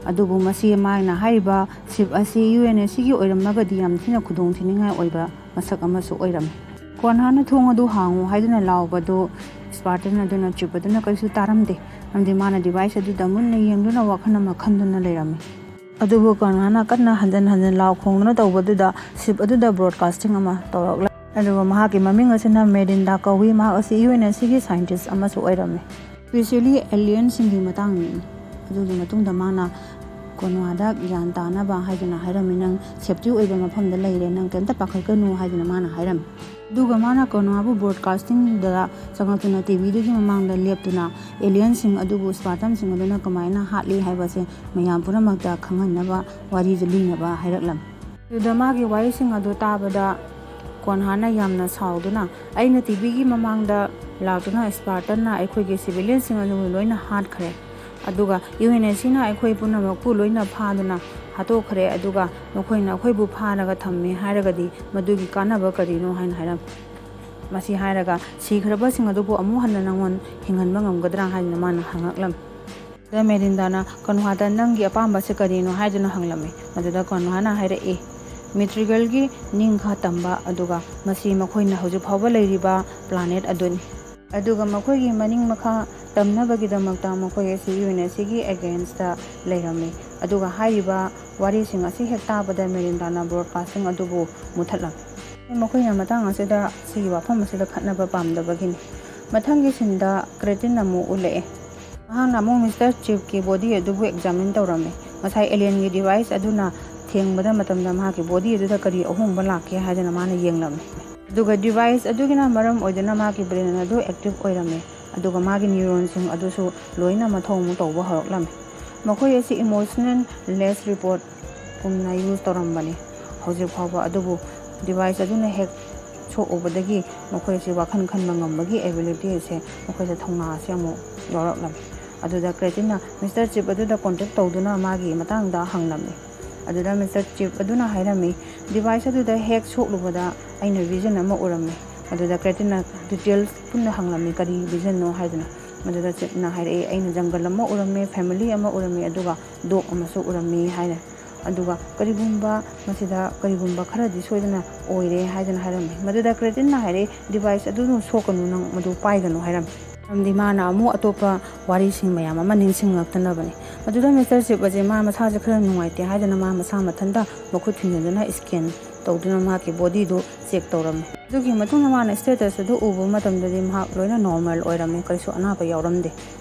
ꯑꯗꯨꯕꯨ ꯃꯁꯤ, ꯃꯥꯅ ꯍꯥꯏꯔꯤꯕ ꯁꯤꯞ ꯑꯁꯤ ꯌꯨ ꯑꯦꯟ ꯑꯦꯁ ꯁꯤꯒꯤ ꯑꯣꯏꯔꯝꯂꯒꯗꯤ ꯌꯥꯝ ꯊꯤꯅ ꯈꯨꯗꯣꯡ ꯊꯤꯅꯤꯡꯉꯥꯏ ꯑꯣꯏꯕ ꯃꯁꯛ ꯑꯃꯁꯨ ꯑꯣꯏꯔꯝꯃꯤ꯫ ꯀꯣꯟꯍꯥꯅ "ꯊꯣꯡ ꯑꯗꯨ ꯍꯥꯡꯉꯨ" ꯍꯥꯏꯗꯨꯅ ꯂꯥꯎꯕꯗꯨ ꯁ꯭ꯄꯥꯔꯇꯟ ꯑꯗꯨꯅ, ꯆꯤꯞ ꯑꯗꯨꯅ ꯀꯔꯤꯁꯨ ꯇꯥꯔꯝꯗꯦ꯫ ꯃꯔꯝꯗꯤ ꯃꯥꯅ device ꯑꯗꯨꯗ ꯃꯨꯟꯅ ꯌꯦꯡꯗꯨꯅ ꯋꯥꯈꯜ ꯑꯃ ꯈꯟꯗꯨꯅ ꯂꯩꯔꯝꯃꯤ꯫ ꯑꯗꯨꯕꯨ ꯀꯣꯅꯣꯍꯥꯅ ꯀꯟꯅ ꯍꯟꯖꯤꯟ ꯍꯟꯖꯤꯟ ꯂꯥꯎ ꯈꯣꯡꯗꯨꯅ ꯇꯧꯕꯗꯨꯗ ship ꯑꯗꯨꯗ broadcasting ꯑꯃ ꯇꯧꯔꯛꯂꯦ꯫ ꯑꯗꯨꯒ ꯃꯍꯥꯛꯀꯤ ꯃꯃꯤꯡ ꯑꯁꯤꯅ ꯃꯦꯔꯤꯟꯗꯥ ꯀꯧꯏ꯫ ꯃꯍꯥꯛ ꯑꯁꯤ ꯌꯨ ꯑꯦꯟ ꯑꯦꯁ ꯁꯤꯒꯤ scientist ꯑꯃꯁꯨ ꯑꯣꯏꯔꯝꯃꯤ꯫ Especially alienꯁꯤꯡꯒꯤ ꯃꯇꯥꯡꯅꯤ꯫ ꯑꯗꯨꯒꯤ ꯃꯇꯨꯡꯗ ꯃꯥꯅ ꯀꯣꯅꯣꯍꯥꯗ ꯒ꯭ꯌꯥꯟ ꯇꯥꯅꯕ ꯍꯥꯏꯗꯨꯅ ꯍꯥꯏꯔꯝꯃꯤ, "ꯅꯪ safety ꯑꯣꯏꯕ ꯃꯐꯝꯗ ꯂꯩꯔꯦ, ꯅꯪ ꯀꯩꯝꯇ ꯄꯥꯈꯠꯀꯅꯨ" ꯍꯥꯏꯗꯨꯅ ꯃꯥꯅ ꯍꯥꯏꯔꯝꯃꯤ꯫ ꯑꯗꯨꯒ ꯃꯥꯅ ꯀꯣꯅꯣꯍꯥꯕꯨ broadcastingꯗ ꯆꯪꯉꯛꯇꯨꯅ ꯇꯤꯚꯤꯗꯨꯒꯤ ꯃꯃꯥꯡꯗ ꯂꯦꯞꯇꯨꯅ alienꯁꯤꯡ ꯑꯗꯨꯕꯨ Spartanꯁꯤꯡ ꯑꯗꯨꯅ ꯀꯃꯥꯏꯅ ꯍꯥꯠꯂꯤ ꯍꯥꯏꯕꯁꯦ ꯃꯌꯥꯝ ꯄꯨꯝꯅꯃꯛꯇ ꯈꯪꯍꯟꯅꯕ ꯋꯥꯔꯤꯗꯨ ꯂꯤꯅꯕ ꯍꯥꯏꯔꯛꯂꯝꯃꯤ꯫ ꯑꯗꯨꯗ ꯃꯥꯒꯤ ꯋꯥꯔꯤꯁꯤꯡ ꯑꯗꯨ ꯇꯥꯕꯗ ꯀꯣꯅꯣꯍꯥꯅ ꯌꯥꯝꯅ ꯁꯥꯎꯗꯨꯅ, "ꯑꯩꯅ ꯇꯤꯚꯤꯒꯤ ꯃꯃꯥꯡꯗ ꯂꯥꯛꯇꯨꯅ Spartanꯅ ꯑꯩꯈꯣꯏꯒꯤ civilianꯁꯤꯡ ꯑꯗꯨꯕꯨ ꯂꯣꯏꯅ ꯍꯥꯠꯈ꯭ꯔꯦ, ꯑꯗꯨꯒ ꯌꯨ ꯑꯦꯟ ꯑꯦꯁ ꯁꯤꯅ ꯑꯩꯈꯣꯏ ꯄꯨꯝꯅꯃꯛꯄꯨ ꯂꯣꯏꯅ ꯐꯥꯗꯨꯅ ꯍꯥꯠꯇꯣꯛꯈ꯭ꯔꯦ, ꯑꯗꯨꯒ ꯃꯈꯣꯏꯅ ꯑꯩꯈꯣꯏꯕꯨ ꯐꯥꯔꯒ ꯊꯝꯃꯦ ꯍꯥꯏꯔꯒꯗꯤ ꯃꯗꯨꯒꯤ ꯀꯥꯟꯅꯕ ꯀꯔꯤꯅꯣ?" ꯍꯥꯏꯅ ꯍꯥꯏꯔꯝꯃꯤ꯫ ꯃꯁꯤ ꯍꯥꯏꯔꯒ, "ꯁꯤꯈ꯭ꯔꯕꯁꯤꯡ ꯑꯗꯨꯕꯨ ꯑꯃꯨꯛ ꯍꯟꯅ ꯅꯪꯉꯣꯟ ꯍꯤꯡꯍꯟꯕ ꯉꯝꯒꯗ꯭ꯔꯥ?" ꯍꯥꯏꯗꯨꯅ ꯃꯥꯅ ꯍꯪꯉꯛꯂꯝꯃꯤ꯫ ꯑꯗꯨꯗ ꯃꯦꯔꯤꯟꯗꯥꯅ ꯀꯣꯅꯣꯍꯥꯗ, "ꯅꯪꯒꯤ ꯑꯄꯥꯝꯕꯁꯦ ꯀꯔꯤꯅꯣ?" ꯍꯥꯏꯗꯨꯅ ꯍꯪꯂꯝꯃꯤ꯫ ꯃꯗꯨꯗ ꯀꯣꯅꯣꯍꯥꯅ ꯍꯥꯏꯔꯛꯏ, "ꯃꯤꯇ꯭ꯔꯤꯒꯜꯒꯤ ꯅꯤꯡꯈꯥ ꯇꯝꯕ, ꯑꯗꯨꯒ ꯃꯁꯤ ꯃꯈꯣꯏꯅ ꯍꯧꯖꯤꯛ ꯐꯥꯎꯕ ꯂꯩꯔꯤꯕ planet ꯑꯗꯨꯅꯤ꯫ ꯑꯗꯨꯒ ꯃꯈꯣꯏꯒꯤ ꯃꯅꯤꯡ ꯃꯈꯥ ꯇꯝꯅꯕꯒꯤꯗꯃꯛꯇ ꯃꯈꯣꯏ ꯑꯁꯤ ꯌꯨ ꯑꯦꯟ ꯑꯦꯁ ꯁꯤꯒꯤ againstꯇ ꯂꯩꯔꯝꯃꯤ꯫ ꯑꯗꯨꯒ ꯍꯥꯏꯔꯤꯕ ꯋꯥꯔꯤꯁꯤꯡ ꯑꯁꯤ ꯍꯦꯛ ꯇꯥꯕꯗ ꯃꯦꯔꯤꯟꯗꯥꯅ broadcasting ꯑꯗꯨꯕꯨ ꯃꯨꯊꯠꯂꯝꯃꯤ꯫ ꯃꯈꯣꯏꯅ ꯃꯇꯥꯡ ꯑꯁꯤꯗ ꯁꯤꯒꯤ ꯋꯥꯐꯝ ꯑꯁꯤꯗ ꯈꯠꯅꯕ ꯄꯥꯝꯗꯕꯒꯤꯅꯤ꯫ ꯃꯊꯪꯒꯤ sceneꯗ Cretinꯅ ꯑꯃꯨꯛ ꯎꯠꯂꯛꯑꯦ꯫ ꯃꯍꯥꯛꯅ ꯑꯃꯨꯛ Mister Chipꯀꯤ body ꯑꯗꯨꯕꯨ examine ꯇꯧꯔꯝꯃꯤ꯫ ꯉꯁꯥꯏ alienꯒꯤ device ꯑꯗꯨꯅ ꯊꯦꯡꯕꯗ ꯃꯇꯝꯗ ꯃꯍꯥꯛꯀꯤ body ꯑꯗꯨꯗ ꯀꯔꯤ ꯑꯍꯣꯡꯕ ꯂꯥꯛꯀꯦ ꯍꯥꯏꯗꯅ ꯃꯥꯅ ꯌꯦꯡꯂꯝꯃꯤ꯫ ꯑꯗꯨꯒ device ꯑꯗꯨꯒꯤꯅ ꯃꯔꯝ ꯑꯣꯏꯗꯨꯅ ꯃꯥꯒꯤ brain ꯑꯗꯨ active ꯑꯣꯏꯔꯝꯃꯤ꯫ ꯑꯗꯨꯒ ꯃꯥꯒꯤ neuronꯁꯤꯡ ꯑꯗꯨꯁꯨ ꯂꯣꯏꯅ ꯃꯊꯧ ꯑꯃꯨꯛ ꯇꯧꯕ ꯍꯧꯔꯛꯂꯝꯃꯤ꯫ ꯃꯈꯣꯏ ꯑꯁꯤ emotionless robot ꯀꯨꯝꯅ use ꯇꯧꯔꯝꯕꯅꯤ ꯍꯧꯖꯤꯛ ꯐꯥꯎꯕ꯫ ꯑꯗꯨꯕꯨ device ꯑꯗꯨꯅ ꯍꯦꯛ ꯁꯣꯛꯎꯕꯗꯒꯤ ꯃꯈꯣꯏ ꯑꯁꯤ ꯋꯥꯈꯜ ꯈꯟꯕ ꯉꯝꯕꯒꯤ ability ꯑꯁꯦ, ꯃꯈꯣꯏꯗ ꯊꯧꯅꯥ ꯑꯁꯦ ꯑꯃꯨꯛ ꯌꯥꯎꯔꯛꯂꯝꯃꯤ꯫ ꯑꯗꯨꯗ Cretinꯅ Mister Chip ꯑꯗꯨꯗ contact ꯇꯧꯗꯨꯅ ꯃꯥꯒꯤ ꯃꯇꯥꯡꯗ ꯍꯪꯂꯝꯃꯤ꯫ ꯑꯗꯨꯗ Mister Chip ꯑꯗꯨꯅ ꯍꯥꯏꯔꯝꯃꯤ, "Device ꯑꯗꯨꯗ ꯍꯦꯛ ꯁꯣꯛꯂꯨꯕꯗ ꯑꯩꯅ vision ꯑꯃ ꯎꯔꯝꯃꯤ꯫" ꯑꯗꯨꯗ Cretinꯅ details ꯄꯨꯟꯅ ꯍꯪꯂꯝꯃꯤ, "ꯀꯔꯤ visionꯅꯣ?" ꯍꯥꯏꯗꯨꯅ꯫ ꯃꯗꯨꯗ Chipꯅ ꯍꯥꯏꯔꯛꯏ, "ꯑꯩꯅ jungle ꯑꯃ ꯎꯔꯝꯃꯤ, family ꯑꯃ ꯎꯔꯝꯃꯤ, ꯑꯗꯨꯒ dog ꯑꯃꯁꯨ ꯎꯔꯝꯃꯤ" ꯍꯥꯏꯅ꯫ ꯑꯗꯨꯒ "ꯀꯔꯤꯒꯨꯝꯕ ꯃꯁꯤꯗ ꯀꯔꯤꯒꯨꯝꯕ ꯈꯔꯗꯤ ꯁꯣꯏꯗꯅ ꯑꯣꯏꯔꯦ" ꯍꯥꯏꯗꯅ ꯍꯥꯏꯔꯝꯃꯤ꯫ ꯃꯗꯨꯗ Cretinꯅ ꯍꯥꯏꯔꯛꯏ, "Device ꯑꯗꯨ ꯁꯣꯛꯀꯅꯨ, ꯅꯪ ꯃꯗꯨ ꯄꯥꯏꯒꯅꯨ" ꯍꯥꯏꯔꯝꯃꯤ꯫ ꯃꯔꯝꯗꯤ ꯃꯥꯅ ꯑꯃꯨꯛ ꯑꯇꯣꯞꯄ ꯋꯥꯔꯤꯁꯤꯡ ꯃꯌꯥꯝ ꯑꯃ ꯅꯤꯡꯁꯤꯡꯂꯛꯇꯅꯕꯅꯤ꯫ ꯃꯗꯨꯗ ꯃꯤꯁꯇꯔ ꯆꯤꯞ ꯑꯁꯦ ꯃꯥ ꯃꯁꯥꯁꯦ ꯈꯔ ꯅꯨꯡꯉꯥꯏꯇꯦ ꯍꯥꯏꯗꯅ ꯃꯥ ꯃꯁꯥ ꯃꯊꯟꯇ ꯃꯈꯨꯠ ꯊꯤꯟꯖꯤꯟꯗꯨꯅ ꯁ꯭ꯀꯦꯟ ꯇꯧꯗꯨꯅ ꯃꯍꯥꯛꯀꯤ ꯕꯣꯗꯤꯗꯨ ꯆꯦꯛ ꯇꯧꯔꯝꯃꯤ꯫ ꯑꯗꯨꯒꯤ ꯃꯇꯨꯡꯗ ꯃꯥꯅ ꯁ꯭ꯇꯦꯇꯁ ꯑꯗꯨ ꯎꯕ ꯃꯇꯝꯗꯗꯤ ꯃꯍꯥꯛ ꯂꯣꯏꯅ ꯅꯣꯔꯃꯦꯜ ꯑꯣꯏꯔꯝꯃꯤ, ꯀꯔꯤꯁꯨ ꯑꯅꯥꯕ ꯌꯥꯎꯔꯝꯗꯦ꯫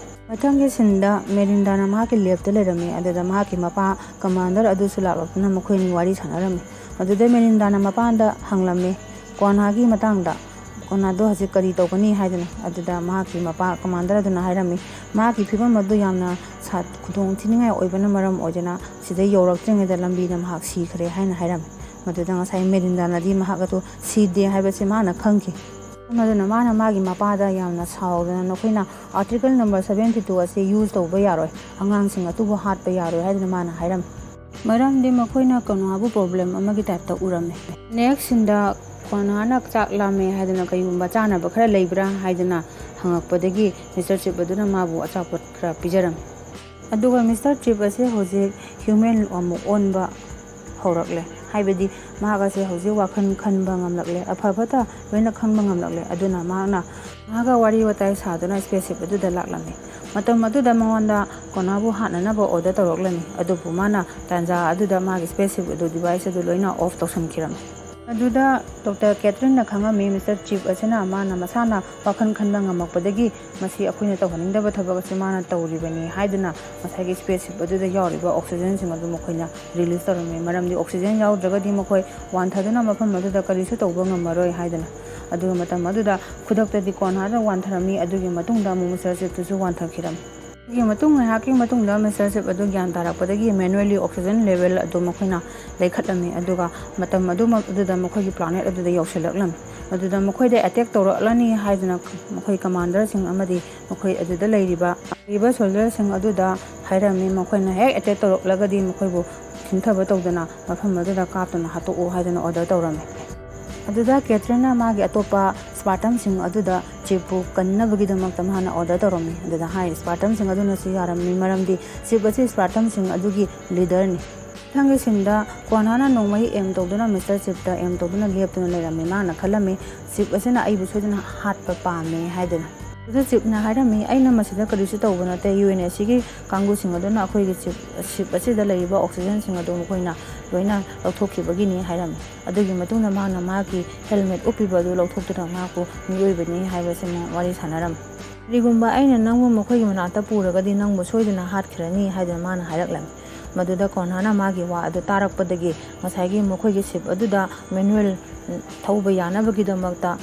ꯃꯊꯪꯒꯤ ꯁꯤꯟꯗ ꯃꯦꯂꯤꯟꯗꯥꯅ ꯃꯍꯥꯛꯀꯤ ꯂꯦꯞꯇ ꯂꯩꯔꯝꯃꯤ꯫ ꯑꯗꯨꯗ ꯃꯍꯥꯛꯀꯤ ꯃꯄꯥ ꯀꯃꯥꯟꯗꯔ ꯑꯗꯨꯁꯨ ꯂꯥꯛꯂꯛꯇꯨꯅ ꯃꯈꯣꯏ ꯑꯅꯤ ꯋꯥꯔꯤ ꯁꯥꯟꯅꯔꯝꯃꯤ꯫ ꯃꯗꯨꯗ ꯃꯦꯂꯤꯟꯗꯥꯅ ꯃꯄꯥꯟꯗ ꯍꯪꯂꯝꯃꯤ ꯀꯣꯟꯍꯥꯒꯤ ꯃꯇꯥꯡꯗ, ꯀꯣꯟꯍꯥꯗꯣ ꯍꯧꯖꯤꯛ ꯀꯔꯤ ꯇꯧꯒꯅꯤ ꯍꯥꯏꯗꯅ꯫ ꯑꯗꯨꯗ ꯃꯍꯥꯛꯀꯤ ꯃꯄꯥ ꯀꯃꯥꯟꯗꯔ ꯑꯗꯨꯅ ꯍꯥꯏꯔꯝꯃꯤ, ꯃꯍꯥꯛꯀꯤ ꯐꯤꯕꯝ ꯑꯗꯨ ꯌꯥꯝꯅ ꯁꯥ-, ꯈꯨꯗꯣꯡ ꯊꯤꯅꯤꯡꯉꯥꯏ ꯑꯣꯏꯕꯅ ꯃꯔꯝ ꯑꯣꯏꯗꯨꯅ ꯁꯤꯗ ꯌꯧꯔꯛꯇ꯭ꯔꯤꯉꯩꯗ ꯂꯝꯕꯤꯗ ꯃꯍꯥꯛ ꯁꯤꯈ꯭ꯔꯦ ꯍꯥꯏꯅ ꯍꯥꯏꯔꯝꯃꯤ꯫ ꯃꯗꯨꯗ ꯉꯁꯥꯏ ꯃꯦꯂꯤꯟꯗꯥꯅꯗꯤ ꯃꯍꯥꯛ ꯑꯗꯨ ꯁꯤꯗꯦ ꯍꯥꯏꯕꯁꯤ ꯃꯥꯅ ꯈꯪꯈꯤ꯫ ꯑꯗꯨꯅ ꯃꯥꯅ ꯃꯥꯒꯤ ꯃꯄꯥꯗ ꯌꯥꯝꯅ ꯁꯥꯎꯗꯅ, "ꯅꯈꯣꯏꯅ ꯑꯥꯔꯇꯤꯀꯜ ꯅꯝꯕꯔ ꯁꯚꯦꯟꯇꯤ ꯇꯨ ꯑꯁꯤ ꯌꯨꯁ ꯇꯧꯕ ꯌꯥꯔꯣꯏ, ꯑꯉꯥꯡꯁꯤꯡ ꯑꯗꯨꯕꯨ ꯍꯥꯠꯄ ꯌꯥꯔꯣꯏ" ꯍꯥꯏꯗꯨꯅ ꯃꯥꯅ ꯍꯥꯏꯔꯝꯃꯤ꯫ ꯃꯔꯝꯗꯤ ꯃꯈꯣꯏꯅ ꯀꯣꯟꯍꯥꯕꯨ ꯄ꯭ꯔꯣꯕ꯭ꯂꯦꯝ ꯑꯃꯒꯤ ꯇꯥꯏꯞꯇ ꯎꯔꯝꯃꯤ꯫ ꯅꯦꯛꯁ ꯁꯤꯟꯗ ꯀꯣꯟꯍꯥꯅ ꯆꯥꯛ ꯂꯥꯝꯃꯦ ꯍꯥꯏꯗꯅ ꯀꯩꯒꯨꯝꯕ ꯆꯥꯅꯕ ꯈꯔ ꯂꯩꯕ꯭ꯔꯥ ꯍꯥꯏꯗꯅ ꯍꯪꯉꯛꯄꯗꯒꯤ ꯃꯤꯁꯇꯔ ꯆꯤꯞ ꯑꯗꯨꯅ ꯃꯥꯕꯨ ꯑꯆꯥꯄꯣꯠ ꯈꯔ ꯄꯤꯖꯔꯝꯃꯤ꯫ ꯑꯗꯨꯒ ꯃꯤꯁꯇꯔ ꯆꯤꯞ ꯑꯁꯦ ꯍꯧꯖꯤꯛ ꯍ꯭ꯌꯨꯃꯦꯟ ꯑꯃꯨꯛ ꯑꯣꯟꯕ ꯍꯧꯔꯛꯂꯦ꯫ ꯍꯥꯏꯕꯗꯤ ꯃꯍꯥꯛ ꯑꯁꯦ ꯍꯧꯖꯤꯛ ꯋꯥꯈꯜ ꯈꯟꯕ ꯉꯝꯂꯛꯂꯦ, ꯑꯐ ꯐꯠꯇ ꯂꯣꯏꯅ ꯈꯪꯕ ꯉꯝꯂꯛꯂꯦ꯫ ꯑꯗꯨꯅ ꯃꯍꯥꯛꯅ ꯃꯍꯥꯛꯀ ꯋꯥꯔꯤ ꯋꯥꯇꯥꯏ ꯁꯥꯗꯨꯅ ꯁ꯭ꯄꯦꯁꯁꯤꯞ ꯑꯗꯨꯗ ꯂꯥꯛꯂꯝꯃꯤ꯫ ꯃꯇꯝ ꯑꯗꯨꯗ ꯃꯉꯣꯟꯗ ꯀꯣꯅꯥꯕꯨ ꯍꯥꯠꯅꯅꯕ ꯑꯣꯔꯗꯔ ꯇꯧꯔꯛꯂꯝꯃꯤ꯫ ꯑꯗꯨꯕꯨ ꯃꯥꯅ ꯇꯥꯟꯖꯥ ꯑꯗꯨꯗ ꯃꯥꯒꯤ ꯁ꯭ꯄꯦꯁꯁꯤꯞ ꯑꯗꯨ ꯗꯤꯚꯥꯏꯁ ꯑꯗꯨ ꯂꯣꯏꯅ ꯑꯣꯐ ꯇꯧꯁꯤꯟꯈꯤꯔꯝꯃꯤ꯫ ꯑꯗꯨꯗ ꯗꯣꯛꯇꯔ ꯀꯦꯊꯔꯤꯟꯅ ꯈꯪꯉꯝꯃꯤ, ꯃꯤꯁꯇꯔ ꯆꯤꯞ ꯑꯁꯤꯅ ꯃꯥꯅ ꯃꯁꯥꯅ ꯋꯥꯈꯜ ꯈꯟꯕ ꯉꯝꯃꯛꯄꯗꯒꯤ ꯃꯁꯤ ꯑꯩꯈꯣꯏꯅ ꯇꯧꯍꯟꯅꯤꯡꯗꯕ ꯊꯕꯛ ꯑꯁꯤ ꯃꯥꯅ ꯇꯧꯔꯤꯕꯅꯤ ꯍꯥꯏꯗꯨꯅ ꯉꯁꯥꯏꯒꯤ ꯁ꯭ꯄꯦꯁꯁꯤꯞ ꯑꯗꯨꯗ ꯌꯥꯎꯔꯤꯕ ꯑꯣꯛꯁꯤꯖꯟꯁꯤꯡ ꯑꯗꯨ ꯃꯈꯣꯏꯅ ꯔꯤꯂꯤꯖ ꯇꯧꯔꯝꯃꯤ꯫ ꯃꯔꯝꯗꯤ ꯑꯣꯛꯁꯤꯖꯟ ꯌꯥꯎꯗ꯭ꯔꯒꯗꯤ ꯃꯈꯣꯏ ꯋꯥꯟꯊꯗꯨꯅ ꯃꯐꯝ ꯑꯗꯨꯗ ꯀꯔꯤꯁꯨ ꯇꯧꯕ ꯉꯝꯃꯔꯣꯏ ꯍꯥꯏꯗꯨꯅ꯫ ꯑꯗꯨꯒ ꯃꯇꯝ ꯑꯗꯨꯗ ꯈꯨꯗꯛꯇꯗꯤ ꯀꯣꯟꯍꯥꯗ ꯋꯥꯟꯊꯔꯝꯃꯤ꯫ ꯑꯗꯨꯒꯤ ꯃꯇꯨꯡꯗ ꯑꯃꯨꯛ ꯃꯤꯁꯇꯔ ꯆꯤꯞꯇꯨꯁꯨ ꯋꯥꯟꯊꯈꯤꯔꯝꯃꯤ꯫ ꯑꯗꯨꯒꯤ ꯃꯇꯨꯡ ꯉꯥꯏꯍꯥꯛꯀꯤ ꯃꯇꯨꯡꯗ ꯃꯤꯁꯇꯔ ꯆꯤꯞ ꯑꯗꯨ ꯒ꯭ꯌꯥꯟ ꯇꯥꯔꯛꯄꯗꯒꯤ ꯃꯦꯅꯨꯋꯦꯜꯂꯤ ꯑꯣꯛꯁꯤꯖꯟ ꯂꯦꯚꯦꯜ ꯑꯗꯨ ꯃꯈꯣꯏꯅ ꯂꯩꯈꯠꯂꯝꯃꯤ꯫ ꯑꯗꯨꯒ ꯃꯇꯝ ꯑꯗꯨꯃꯛ ꯑꯗꯨꯗ ꯃꯈꯣꯏꯒꯤ ꯄ꯭ꯂꯥꯅꯦꯠ ꯑꯗꯨꯗ ꯌꯧꯁꯤꯜꯂꯛꯂꯝꯃꯤ꯫ ꯑꯗꯨꯗ ꯃꯈꯣꯏꯗ ꯑꯦꯇꯦꯛ ꯇꯧꯔꯛꯂꯅꯤ ꯍꯥꯏꯗꯨꯅ ꯃꯈꯣꯏ ꯀꯃꯥꯟꯗꯔꯁꯤꯡ ꯑꯃꯗꯤ ꯃꯈꯣꯏ ꯑꯗꯨꯗ ꯂꯩꯔꯤꯕ, ꯂꯩꯔꯤꯕ ꯁꯣꯜꯖꯔꯁꯤꯡ ꯑꯗꯨꯗ ꯍꯥꯏꯔꯝꯃꯤ꯫ ꯃꯈꯣꯏꯅ ꯍꯦꯛ ꯑꯦꯇꯦꯛ ꯇꯧꯔꯛꯂꯒꯗꯤ ꯃꯈꯣꯏꯕꯨ ꯆꯤꯡꯊꯕ ꯇꯧꯗꯅ ꯃꯐꯝ ꯑꯗꯨꯗ ꯀꯥꯞꯇꯨꯅ ꯍꯥꯠꯇꯣꯛꯎ ꯍꯥꯏꯗꯨꯅ ꯑꯣꯔꯗꯔ ꯇꯧꯔꯝꯃꯤ꯫ ꯑꯗꯨꯗ ꯀꯦꯊꯔꯤꯟꯅ ꯃꯥꯒꯤ ꯑꯇꯣꯞꯄ ꯁ꯭ꯄꯥꯔꯇꯟꯁꯤꯡ ꯑꯗꯨꯗ ꯆꯤꯞꯄꯨ ꯀꯟꯅꯕꯒꯤꯗꯃꯛꯇ ꯃꯥꯅ ꯑꯣꯔꯗꯔ ꯇꯧꯔꯝꯃꯤ꯫ ꯑꯗꯨꯗ ꯍꯥꯏꯔꯤ ꯁ꯭ꯄꯥꯔꯇꯟꯁꯤꯡ ꯑꯗꯨꯅꯁꯨ ꯌꯥꯔꯝꯃꯤ, ꯃꯔꯝꯗꯤ ꯆꯤꯞ ꯑꯁꯤ ꯁ꯭ꯄꯥꯔꯇꯟꯁꯤꯡ ꯑꯗꯨꯒꯤ ꯂꯤꯗꯔꯅꯤ꯫ ꯃꯊꯪꯒꯤ ꯁꯤꯟꯗ ꯀꯣꯟꯍꯥꯅ ꯅꯣꯡꯃꯩ ꯑꯦꯝ ꯇꯧꯗꯨꯅ ꯃꯤꯁꯇꯔ ꯆꯤꯞꯇ ꯑꯦꯝ ꯇꯧꯗꯨꯅ ꯂꯦꯞꯇꯨꯅ ꯂꯩꯔꯝꯃꯤ꯫ ꯃꯥꯅ ꯈꯜꯂꯝꯃꯤ, ꯆꯤꯞ ꯑꯁꯤꯅ ꯑꯩꯕꯨ ꯁꯣꯏꯗꯅ ꯍꯥꯠꯄ ꯄꯥꯝꯃꯦ ꯍꯥꯏꯗꯨꯅ꯫ ꯑꯗꯨ ꯆꯤꯞꯅ ꯍꯥꯏꯔꯝꯃꯤ, "ꯑꯩꯅ ꯃꯁꯤꯗ ꯀꯔꯤꯁꯨ ꯇꯧꯕ ꯅꯠꯇꯦ, ꯌꯨ ꯑꯦꯟ ꯑꯦꯁ ꯁꯤꯒꯤ ꯀꯥꯡꯕꯨꯁꯤꯡ ꯑꯗꯨꯅ ꯑꯩꯈꯣꯏꯒꯤ ꯆꯤꯞ, ꯁꯤꯞ ꯑꯁꯤꯗ ꯂꯩꯔꯤꯕ ꯑꯣꯛꯁꯤꯖꯟꯁꯤꯡ ꯑꯗꯨ ꯃꯈꯣꯏꯅ ꯂꯣꯏꯅ ꯂꯧꯊꯣꯛꯈꯤꯕꯒꯤꯅꯤ" ꯍꯥꯏꯔꯝꯃꯤ꯫ ꯑꯗꯨꯒꯤ ꯃꯇꯨꯡꯗ ꯃꯥꯅ ꯃꯥꯒꯤ ꯍꯦꯜꯃꯦꯠ ꯎꯞꯄꯤꯕ ꯑꯗꯨ ꯂꯧꯊꯣꯛꯇꯨꯅ ꯃꯍꯥꯛꯄꯨ ꯃꯤꯑꯣꯏꯕꯅꯤ ꯍꯥꯏꯕꯁꯤ ꯋꯥꯔꯤ ꯁꯥꯟꯅꯔꯝꯃꯤ꯫ "ꯀꯔꯤꯒꯨꯝꯕ ꯑꯩꯅ ꯅꯪꯕꯨ ꯃꯈꯣꯏꯒꯤ ꯃꯅꯥꯛꯇ ꯄꯨꯔꯒꯗꯤ ꯅꯪꯕꯨ ꯁꯣꯏꯗꯅ ꯍꯥꯠꯈꯤꯔꯅꯤ" ꯍꯥꯏꯗꯨꯅ ꯃꯥꯅ ꯍꯥꯏꯔꯛꯂꯝꯃꯤ꯫ ꯃꯗꯨꯗ ꯀꯣꯟꯍꯥꯅ ꯃꯥꯒꯤ ꯋꯥ ꯑꯗꯨ ꯇꯥꯔꯛꯄꯗꯒꯤ ꯉꯁꯥꯏꯒꯤ ꯃꯈꯣꯏꯒꯤ ꯁꯤꯞ ꯑꯗꯨꯗ ꯃꯦꯅꯨꯋꯦꯜ ꯊꯧꯕ ꯌꯥꯅꯕꯒꯤꯗꯃꯛꯇ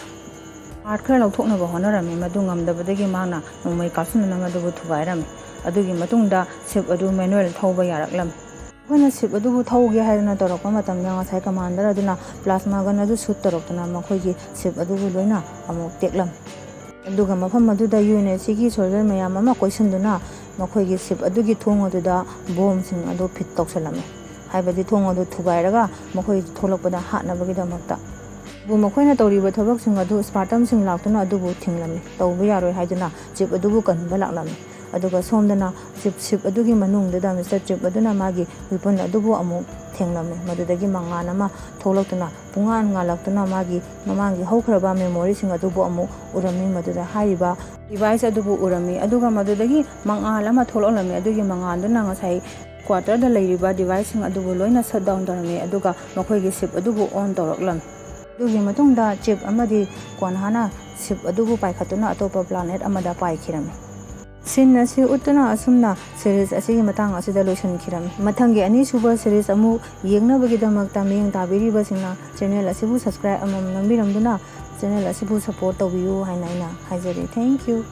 ꯄꯥꯔꯠ ꯈꯔ ꯂꯧꯊꯣꯛꯅꯕ ꯍꯣꯠꯅꯔꯝꯃꯤ꯫ ꯃꯗꯨ ꯉꯝꯗꯕꯗꯒꯤ ꯃꯍꯥꯛꯅ ꯅꯣꯡꯃꯩ ꯀꯥꯞꯁꯤꯟꯗꯨꯅ ꯃꯗꯨꯕꯨ ꯊꯨꯒꯥꯏꯔꯝꯃꯤ꯫ ꯑꯗꯨꯒꯤ ꯃꯇꯨꯡꯗ ꯁꯤꯞ ꯑꯗꯨ ꯃꯦꯅꯨꯋꯦꯜ ꯊꯧꯕ ꯌꯥꯔꯛꯂꯝꯃꯤ꯫ ꯑꯩꯈꯣꯏꯅ ꯁꯤꯞ ꯑꯗꯨꯕꯨ ꯊꯧꯒꯦ ꯍꯥꯏꯗꯅ ꯇꯧꯔꯛꯄ ꯃꯇꯝꯗ ꯉꯁꯥꯏ ꯀꯃꯥꯟꯗꯔ ꯑꯗꯨꯅ ꯄ꯭ꯂꯥꯁꯃꯥ ꯒꯟ ꯑꯗꯨ ꯁꯨꯠ ꯇꯧꯔꯛꯇꯨꯅ ꯃꯈꯣꯏꯒꯤ ꯁꯤꯞ ꯑꯗꯨꯕꯨ ꯂꯣꯏꯅ ꯑꯃꯨꯛ ꯇꯦꯛꯂꯝꯃꯤ꯫ ꯑꯗꯨꯒ ꯃꯐꯝ ꯑꯗꯨꯗ ꯌꯨ ꯑꯦꯟ ꯑꯦꯁ ꯁꯤꯒꯤ ꯁꯣꯜꯖꯔ ꯃꯌꯥꯝ ꯑꯃ ꯀꯣꯏꯁꯤꯟꯗꯨꯅ ꯃꯈꯣꯏꯒꯤ ꯁꯤꯞ ꯑꯗꯨꯒꯤ ꯊꯣꯡ ꯑꯗꯨꯗ ꯕꯣꯝꯁꯤꯡ ꯑꯗꯨ ꯐꯤꯠ ꯇꯧꯁꯤꯜꯂꯝꯃꯤ꯫ ꯍꯥꯏꯕꯗꯤ ꯊꯣꯡ ꯑꯗꯨ ꯊꯨꯒꯥꯏꯔꯒ ꯃꯈꯣꯏ ꯊꯣꯛꯂꯛꯄꯗ ꯍꯥꯠꯅꯕꯒꯤꯗꯃꯛꯇ꯫ ꯑꯗꯨꯕꯨ ꯃꯈꯣꯏꯅ ꯇꯧꯔꯤꯕ ꯊꯕꯛꯁꯤꯡ ꯑꯗꯨ ꯁ꯭ꯄꯥꯔꯇꯟꯁꯤꯡ ꯂꯥꯛꯇꯨꯅ ꯑꯗꯨꯕꯨ ꯊꯤꯡꯂꯝꯃꯤ꯫ ꯇꯧꯕ ꯌꯥꯔꯣꯏ ꯍꯥꯏꯗꯨꯅ ꯆꯤꯞ ꯑꯗꯨꯕꯨ ꯀꯟꯕ ꯂꯥꯛꯂꯝꯃꯤ꯫ ꯑꯗꯨꯒ ꯁꯣꯝꯗꯅ ꯆꯤꯞ, ꯁꯤꯞ ꯑꯗꯨꯒꯤ ꯃꯅꯨꯡꯗꯨꯗ ꯃꯤꯁꯇꯔ ꯆꯤꯞ ꯑꯗꯨꯅ ꯃꯥꯒꯤ ꯋꯤꯄꯟ ꯑꯗꯨꯕꯨ ꯑꯃꯨꯛ ꯊꯦꯡꯂꯝꯃꯤ꯫ ꯃꯗꯨꯗꯒꯤ ꯃꯉꯥꯜ ꯑꯃ ꯊꯣꯛꯂꯛꯇꯨꯅ ꯄꯨꯡꯉꯥꯟ ꯉꯥꯜꯂꯛꯇꯨꯅ ꯃꯥꯒꯤ ꯃꯃꯥꯡꯒꯤ ꯍꯧꯈ꯭ꯔꯕ ꯃꯦꯃꯣꯔꯤꯁꯤꯡ ꯑꯗꯨꯕꯨ ꯑꯃꯨꯛ ꯎꯔꯝꯃꯤ꯫ ꯃꯗꯨꯗ ꯍꯥꯏꯔꯤꯕ ꯗꯤꯚꯥꯏꯁ ꯑꯗꯨꯕꯨ ꯎꯔꯝꯃꯤ꯫ ꯑꯗꯨꯒ ꯃꯗꯨꯗꯒꯤ ꯃꯉꯥꯜ ꯑꯃ ꯊꯣꯛꯂꯛꯂꯝꯃꯤ꯫ ꯑꯗꯨꯒꯤ ꯃꯉꯥꯜꯗꯨꯅ ꯉꯁꯥꯏ ꯀ꯭ꯋꯥꯇꯔꯗ ꯂꯩꯔꯤꯕ ꯗꯤꯚꯥꯏꯁꯁꯤꯡ ꯑꯗꯨꯕꯨ ꯂꯣꯏꯅ ꯁꯠ ꯗꯥꯎꯟ ꯇꯧꯔꯝꯃꯤ꯫ ꯑꯗꯨꯒ ꯃꯈꯣꯏꯒꯤ ꯁꯤꯞ ꯑꯗꯨꯕꯨ ꯑꯣꯟ ꯇꯧꯔꯛꯂꯝꯃꯤ꯫ ꯑꯗꯨꯒꯤ ꯃꯇꯨꯡꯗ ꯆꯤꯞ ꯑꯃꯗꯤ ꯀꯣꯟꯍꯥꯅ ꯁꯤꯞ ꯑꯗꯨꯕꯨ ꯄꯥꯏꯈꯠꯇꯨꯅ ꯑꯇꯣꯞꯄ ꯄ꯭ꯂꯥꯅꯦꯠ ꯑꯃꯗ ꯄꯥꯏꯈꯤꯔꯝꯃꯤ꯫ ꯁꯤꯟ ꯑꯁꯤ ꯎꯠꯇꯨꯅ ꯑꯁꯨꯝꯅ ꯁꯤꯔꯤꯁ ꯑꯁꯤꯒꯤ ꯃꯇꯥꯡ ꯑꯁꯤꯗ ꯂꯣꯏꯁꯤꯟꯈꯤꯔꯝꯃꯤ꯫ ꯃꯊꯪꯒꯤ ꯑꯅꯤꯁꯨꯕ ꯁꯤꯔꯤꯁ ꯑꯃꯨꯛ ꯌꯦꯡꯅꯕꯒꯤꯗꯃꯛꯇ ꯃꯤꯠꯌꯦꯡ ꯇꯥꯕꯤꯔꯤꯕꯁꯤꯡꯅ ꯆꯦꯅꯦꯜ ꯑꯁꯤꯕꯨ ꯁꯕꯁꯀ꯭ꯔꯥꯏꯕ ꯑꯃꯃꯝ ꯅꯝꯕꯤꯔꯝꯗꯨꯅ ꯆꯦꯅꯦꯜ ꯑꯁꯤꯕꯨ ꯁꯄꯣꯔꯠ ꯇꯧꯕꯤꯌꯨ ꯍꯥꯏꯅ ꯑꯩꯅ ꯍꯥꯏꯖꯔꯤ꯫ Thank you꯫